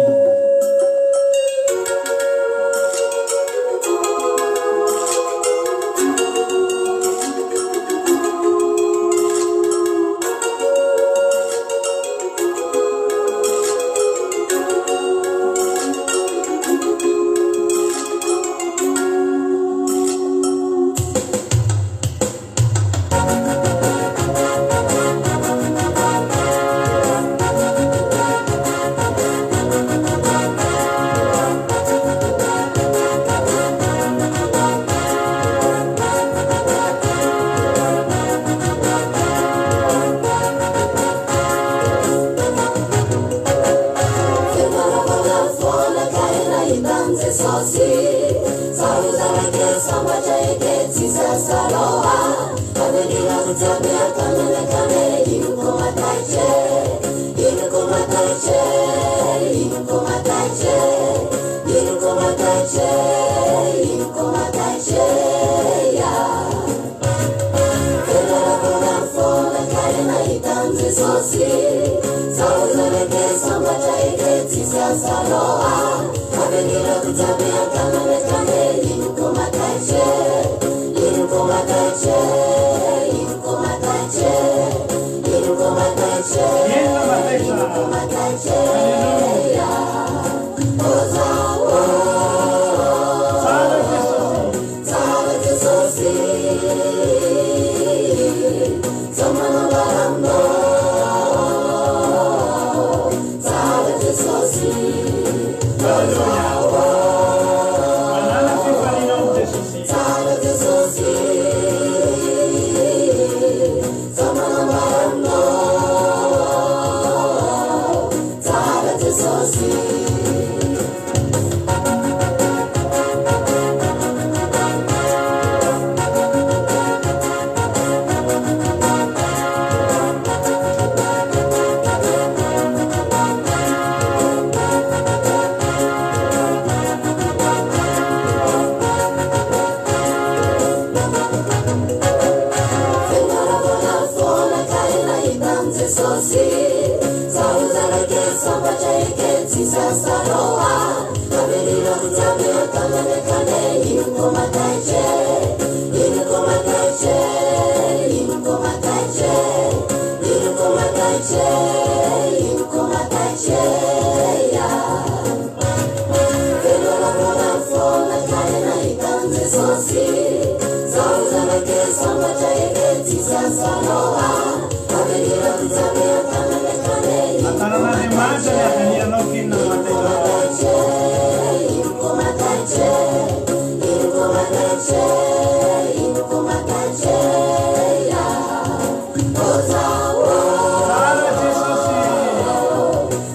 Antanan'Andriamanitra ny aveniranao Kim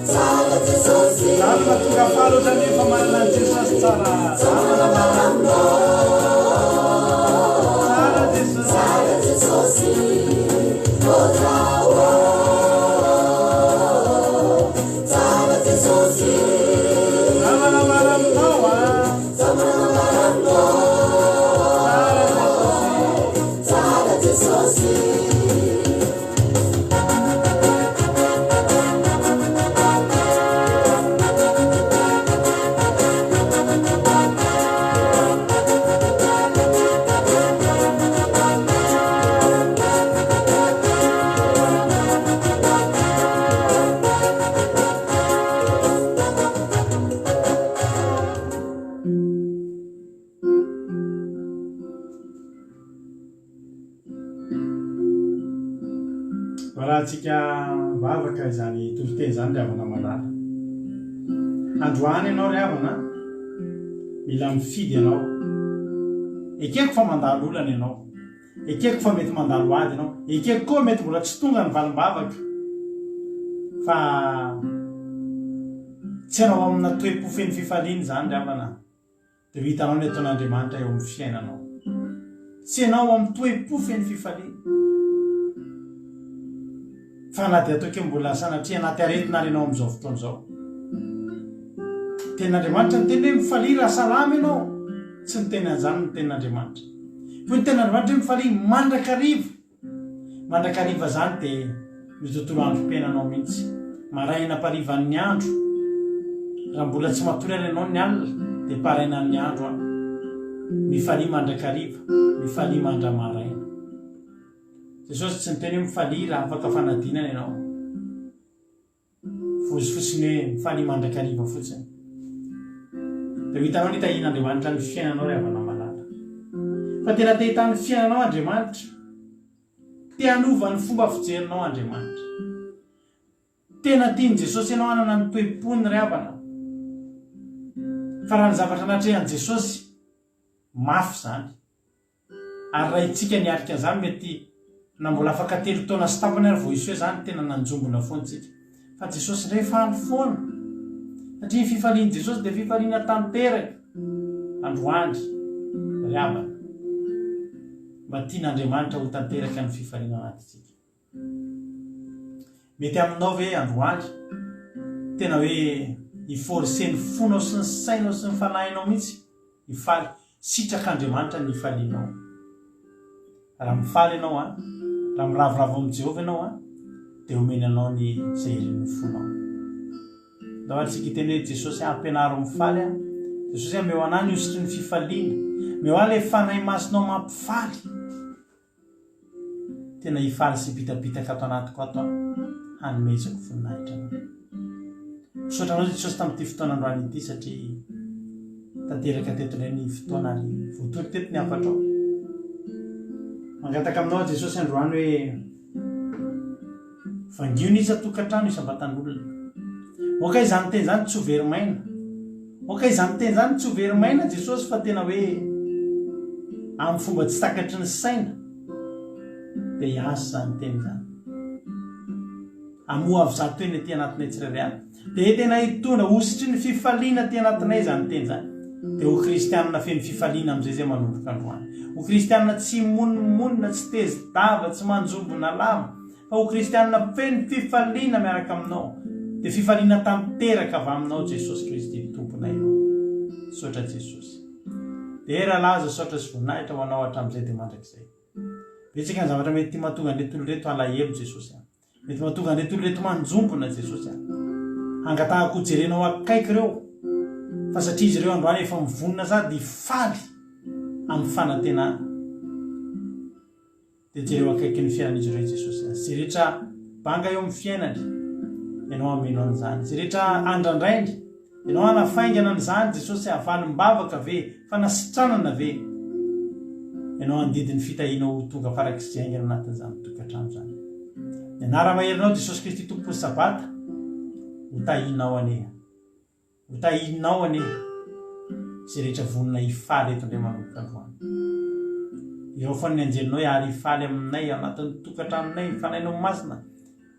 Tsara Jesosy. Zany fa tonga faly ohatran'ny efa manana an'i Jesosy tsara. Tsara Jesosy. Ramanambara aminao a. Tsara Jesosy. Arahantsika vavaka izany toriteny izany ry havana malala. Androany ianao ry havana, mila mifidy ianao. Ekeko fa mandalo olana ianao. Ekeko fa mety mandalo ady ianao. Ekeko koa mety mbola tsy tonga ny valim-bavaka. Fa tsy hanao amina toe-po feno fifaliana izany ry havana. Dia ho hitanao ny ataon'Andriamanitra eo amin'ny fiainanao. Tsy ianao amin'ny toe-po feno fifaliana. Fa na dia ataoko hoe mbola sanatria anaty aretina ary ianao amin'izao fotoana izao. Tenin'Andriamanitra niteny hoe mifalia raha salama ianao. Tsy niteny an'izany ny tenin'Andriamanitra. Hoy ny tenin'Andriamanitra hoe mifalia mandrakariva. Mandrakariva izany dia ny tontolo androm-piainanao mihitsy. Maraina am-parivan'ny andro, raha mbola tsy matory ary ianao ny alina dia parainan'ny andro an. Mifalia mandrakariva, mifalia mandra-maraina. Jesosy tsy niteny hoe mifalia raha afaka fanadinana ianao. Vozy fotsiny hoe mifalia mandrakariva fotsiny. Dia ho hitanao ny tahian'Andriamanitra ny fiainanao ry havana malala. Fa tena te hitahy ny fiainanao Andriamanitra. Te hanova ny fomba fijerinao Andriamanitra. Tena tian'i Jesosy ianao hanana ny toe-pony ry havana. Fa raha ny zavatra natrehan'i Jesosy, mafy izany. Ary raha itsika niatrika an'izany mety na mbola afaka telo taona sy tapany ary vao hiseho izany tena nanjombona foana tsika. Fa Jesosy indray faly foana. Satria ny fifalian'i Jesosy dia fifaliana tanteraka. Androany ry havana. Mba tian'Andriamanitra ho tanteraka ny fifaliana anatintsika. Mety aminao ve androany tena hoe hi-forcer ny fonao sy ny sainao sy ny fanahinao mihitsy hifaly? Sitrak'Andriamanitra ny hifalianao. Raha mifaly ianao an, raha miravoravo amin'i Jehovah ianao an, dia omeny anao ny izay irin'ny fonao. Ndao ary tsika hiteny hoe Jesosy ampianaro mifaly aho. Jesosy ameo anah ny hosotry ny fifaliana. Omeo ahy ilay Fanahy Masinao mampifaly. Tena hifaly sy hibitabitaka ato anatiko ato aho hanomezako voninahitra anao. Misaotra anao Jesosy tamin'ity fotoana androany ity satria tanteraka teto indray ny fotoana ary voatory teto ny hafatrao. Mangataka aminao aho Jesosy androany hoe Vangio ny isan-tokantrano isam-batan'olona. Aoka izany teny izany tsy ho very maina. Aoka izany teny izany tsy ho very maina Jesosy fa tena hoe amin'ny fomba tsy takatry ny saina dia hiasa izany teny izany. Hamoha avy zato teny aty anatinay tsirairay avy. Dia tena hitondra hosotry ny fifaliana aty anatinay izany teny izany. Dia ho kristianina feno fifaliana amin'izay izay manomboka androany. Ho kristianina tsy mimonimonina, tsy tezi-dava, tsy manjombona lava, fa ho kristianina feno fifaliana miaraka aminao. Dia fifaliana tanteraka avy aminao Jesosy Kristy Tomponay ô. Misaotra Jesosy. Dera, laza, saotra sy voninahitra ho anao hatramin'izay dia mandrakizay. Betsaka ny zavatra mety mahatonga an'ireto olona ireto halahelo Jesosy a. Mety mahatonga an'ireto olona ireto manjombona Jesosy a. Hangatahako ho jerenao akaiky ireo fa satria izy ireo androany efa mivonona sady hifaly amin'ny fanantenana. Dia jereo akaiky ny fiainan'izy ireo Jesosy a. Izay rehetra banga eo amin'ny fiainany, Ianao hameno an'izany. Izay rehetra andrandrainy, Ianao hanafaingana an'izany Jesosy a, valim-bavaka ve, fanasitranana ve? Ianao handidy ny fitahianao ho tonga farak'izay haingana anatin'izany tokantrano izany. Ny anara-maherinao Jesosy Kristy Tompon'ny Sabata, ho tahianao anie. Ho tahianao anie izay rehetra vonona hifaly eto indray manomboka androany. Iraofan'ny anjelinao ary hifaly aminay ao anatin'ny tokantranonay, ny Fanahinao Masina.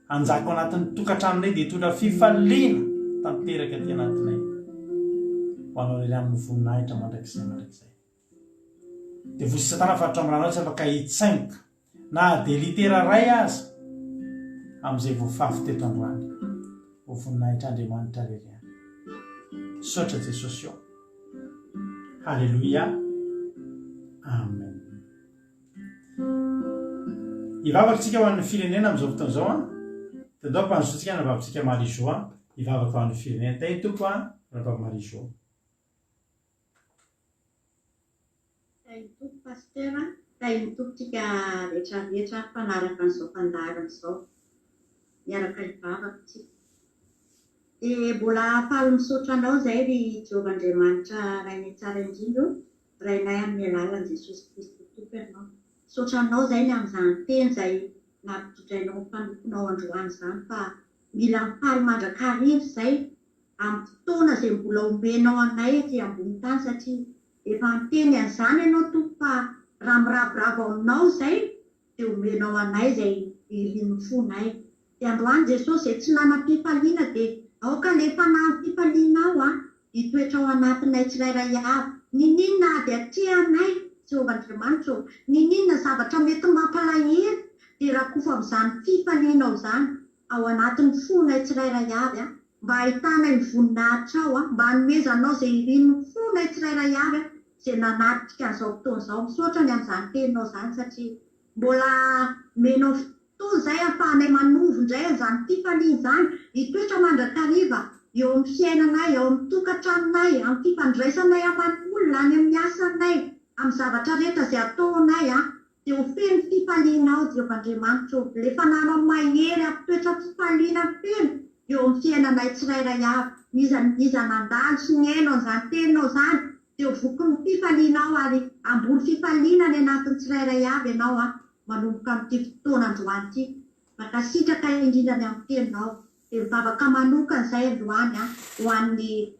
Hanjaka ao anatin'ny tokantranonay dia hitondra fifaliana tanteraka aty anatinay. Ho anao irery amin'ny voninahitra mandrakizay mandrakizay. Devoly sy Satana faritra amin'ny ranao tsy afaka hitsaingoka na dia litera iray aza amin'izay voafafy teto androany. Ho voninahitr'Andriamanitra irery ihany. Misaotra Jesosy ô. Haleloia. Amen. Hivavaka isika ho an'ny firenena amin'izao fotoana izao an. Dia andao ampandrosoantsika ny rahavavitsika Marie Jo an, hivavaka ho an'ny firenena. Tahin'ny Tompo an, rahavavy Marie Jo. Tahin'ny Tompo Pasteur an, tahin'ny Tompo tsika rehetra rehetra mpanaraka an'izao fandaharana izao. Miaraka hivavaka tsika. Dia mbola faly misaotra anao izay ry Jehovah Andriamanitra Rainay tsara indrindra o. Rainay amin'ny alalan'i Jesosy Kristy Tompo Ianao. Misaotra Anao izay ny amin'izany teny izay nampitondrainao ny mpanomponao androany izany fa mila mifaly mandrakariva izay amin'ny fotoana izay mbola omenao anay aty ambony tany satria efa niteny an'izany Ianao Tompo fa raha miravoravo aminao izay dia omenao anay izay irin'ny fonay. Dia androany Jesosy izay tsy nanam-pifaliana dia aoka ilay fanahin'ny fifalianao an hitoetra ao anatinay tsirairay avy. Niniana ady atrehanay, Jehovah Andriamanitra ô, niniana zavatra mety mampalahelo dia rakofo amin'izany fifalianao izany ao anatin'ny fonay tsirairay avy an, mba hahitanay ny voninahitrao an, mba hanomezanao izay irin'ny fonay tsirairay avy an, izay nanatrika an'izao fotoana izao. Misaotra ny amin'izany teninao izany satria mbola omenao fotoana izay ahafahanay manovo indray an'izany fifaliana izany, hitoetra mandrakariva eo amin'ny fiainanay, ao amin'ny tokantranonay, amin'ny fifandraisanay aman'olona, any amin'ny asanay, amin'ny zavatra rehetra izay ataonay. Dia ho feno fifaliana ao, Jehovah Andriamanitra ô. Ilay fananao mahery hampitoetra fifaliana feno eo amin'ny fiainanay tsirairay avy. N'iza n'iza nandalo sy nihaino an'izany teninao izany, dia ho vokin'ny fifalianao ary hamboly fifaliana any anatin'ny tsirairay avy ianao manomboka amin'ity fotoana androany ity. Mankasitraka indrindra ny amin'ny teninao. Dia mivavaka manokana izay androany ho an'ny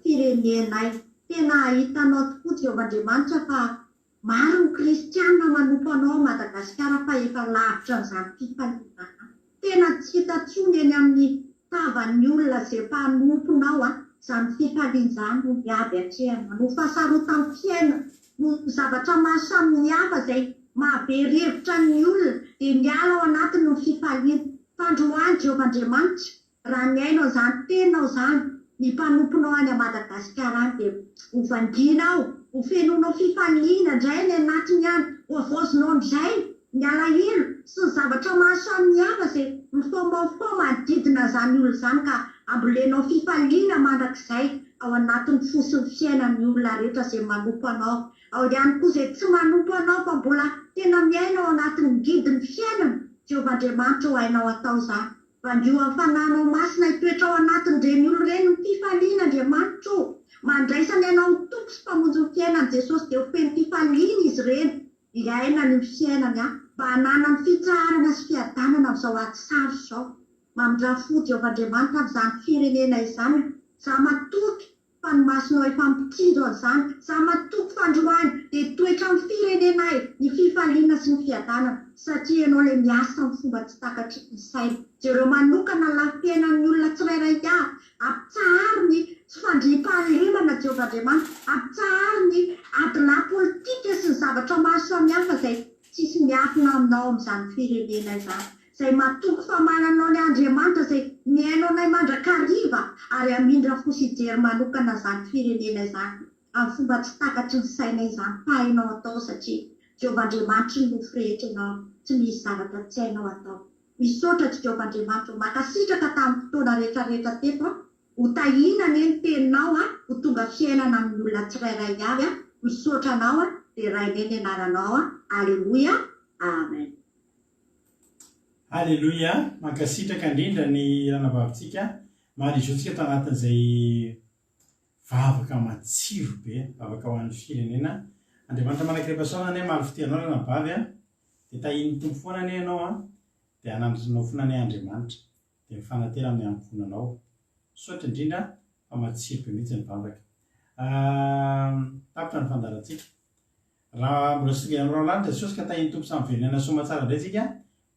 firenenay. Tena hitanao tokoa Jehovah Andriamanitra fa Maro ny kristiana manompo anao ao Madagasikara fa efa lavitra an'izany fifaliana izany. Tena tsy hita intsony eny amin'ny tavan'ny olona izay mpanomponao izany fifaliana izany noho ny ady atrehana, noho fahasarotan'ny fiainana, noho ny zavatra maro samihafa izay. Mahavery hevitra ny olona dia miala ao anatiny ny fifaliana. Fandroany Jehovah Andriamanitra, raha mihaino an'izany teninao izany ny mpanomponao any Madagasikara any dia ho vangiana aho, ho fenoinao fifaliana indray ny anatiny any, ho havaozinao indray ny alahelo sy ny zavatra maro samihafa izay mifaomaofao manodidina an'izany olona izany ka ambolenao fifaliana mandrakizay ao anatin'ny fo sy ny fiainan'ny olona rehetra izay manompo anao. Ao ihany koa izay tsy manompo anao fa mbola tena miaina ao anatin'ny ngidin'ny fiainana, Jehovah Andriamanitra ô hainao atao izany. Vangio amin'ny Fanahinao Masina hitoetra ao anatin'ireny olona ireny ny fifaliana Andriamanitra ô. Mandraisa ny Anao ho Tompo sy Mpamonjy ny fiainany Jesosy dia ho feno fifaliana izy ireny hiainany ny fiainany mba hananany fitsaharana sy fiadanana amin'izao ady sarotra izao. Mamindrà fo Jehovah Andriamanitra amin'izany firenena izany. Za matoky fa ny masonao efa mitsinjo an'izany, za matoky fa androany dia hitoetra amin'ny firenenay ny fifaliana sy ny fiadanana satria ianao ilay miasa amin'ny fomba tsy takatry ny saina. Jereo manokana ny lafim-piainan'ny olona tsirairay avy, ampitsaharo ny tsy fandriampahalemana Jehovah Andriamanitra, ampitsaharo ny adilahy politika sy ny zavatra maro samihafa izay tsisy miafina aminao amin'izany firenena izany. Izay matoky fa manana ny Andriamanitra izay mihaino anay mandrakariva ary hamindra fo sy hijery manokana izany firenena izany amin'ny fomba tsy takatry ny sainay izany fa hainao atao satria Jehovah Andriamanitry ny nofo rehetra ianao tsy misy zavatra tsy hainao atao. Misaotra Jehovah Andriamanitra o mankasitraka tamin'ny fotoana rehetra rehetra teto a ho tahiana anie ny teninao a ho tonga fiainana amin'ny olona tsirairay avy a misaotra anao a derainay ny anaranao a Aleloia Amen. Aleloia! Mankasitraka indrindra ny ranabavitsika Marie-Jo tsika tao anatin'izay vavaka matsiro be, vavaka ho an'ny firenena. Andriamanitra manakirem-pahasoavana anie hamaly fitia anao ranabavy a! Dia tahian'ny Tompo foana anie ianao a! Dia hanandratra anao foana anie Andriamanitra. Dia mifanantena amin'ny ankohonanao. Misaotra indrindra fa matsiro be mihitsy ny vavaka. Tapitra ny fandaharantsika. Raha mbola tsy tonga eny amin'ny raholahy Jesosy ka tahin'ny Tompo samy velona aina soamatsara indray tsika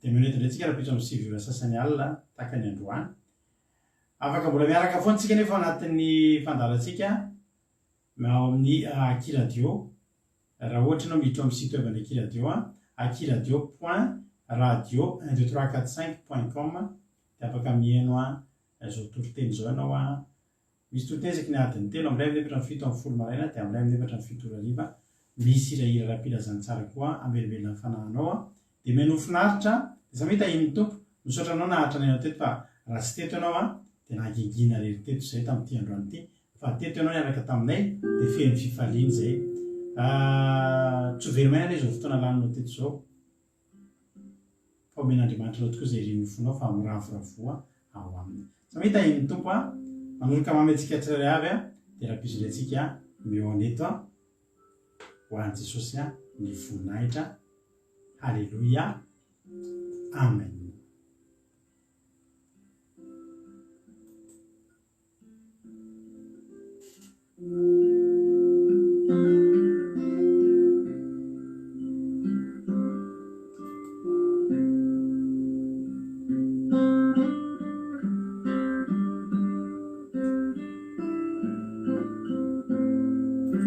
dia mihaona eto indray tsika rahampitso amin'ny 9 ora sasany alina tahaka ny androany. Afaka mbola miaraka foana tsika nefa ao anatin'ny fandaharantsika ao amin'ny Aky Radio raha ohatra ianao miditra ao amin'ny site web an'ny Aky Radio akiradio point radio un deux trois quatre cinq point com dia afaka mihaino izao toriteny izao ianao Misy toriteny isaky ny adiny telo, amin'ny iray amin'ny efatra amin'ny 17 maraina dia amin'ny iray amin'ny efatra amin'ny fito ora hariva. Misy hirahira ara-pilazantsara koa hamelombelona ny fanahinao. Dia mihainoa finaritra, dia samia tahian'ny Tompo. Misaotra anao naharitra nihaino teto fa raha tsy teto ianao dia nangingina irery teto izay tamin'ity androany ity. Fa teto ianao niaraka taminay dia feno fifaliana izay. Tsy ho very maina anie izao fotoana laninao teto izao. Fa omen'Andriamanitra anao tokoa izay irin'ny fonao fa miravoravoa ao aminy. Samia tahian'ny Tompo a! Manoloka mamy antsika tsirairay avy a! Dia rahampitso indray tsika mihaona eto a! Ho an'i Jesosy a! Ny voninahitra. Haleloia. Amen.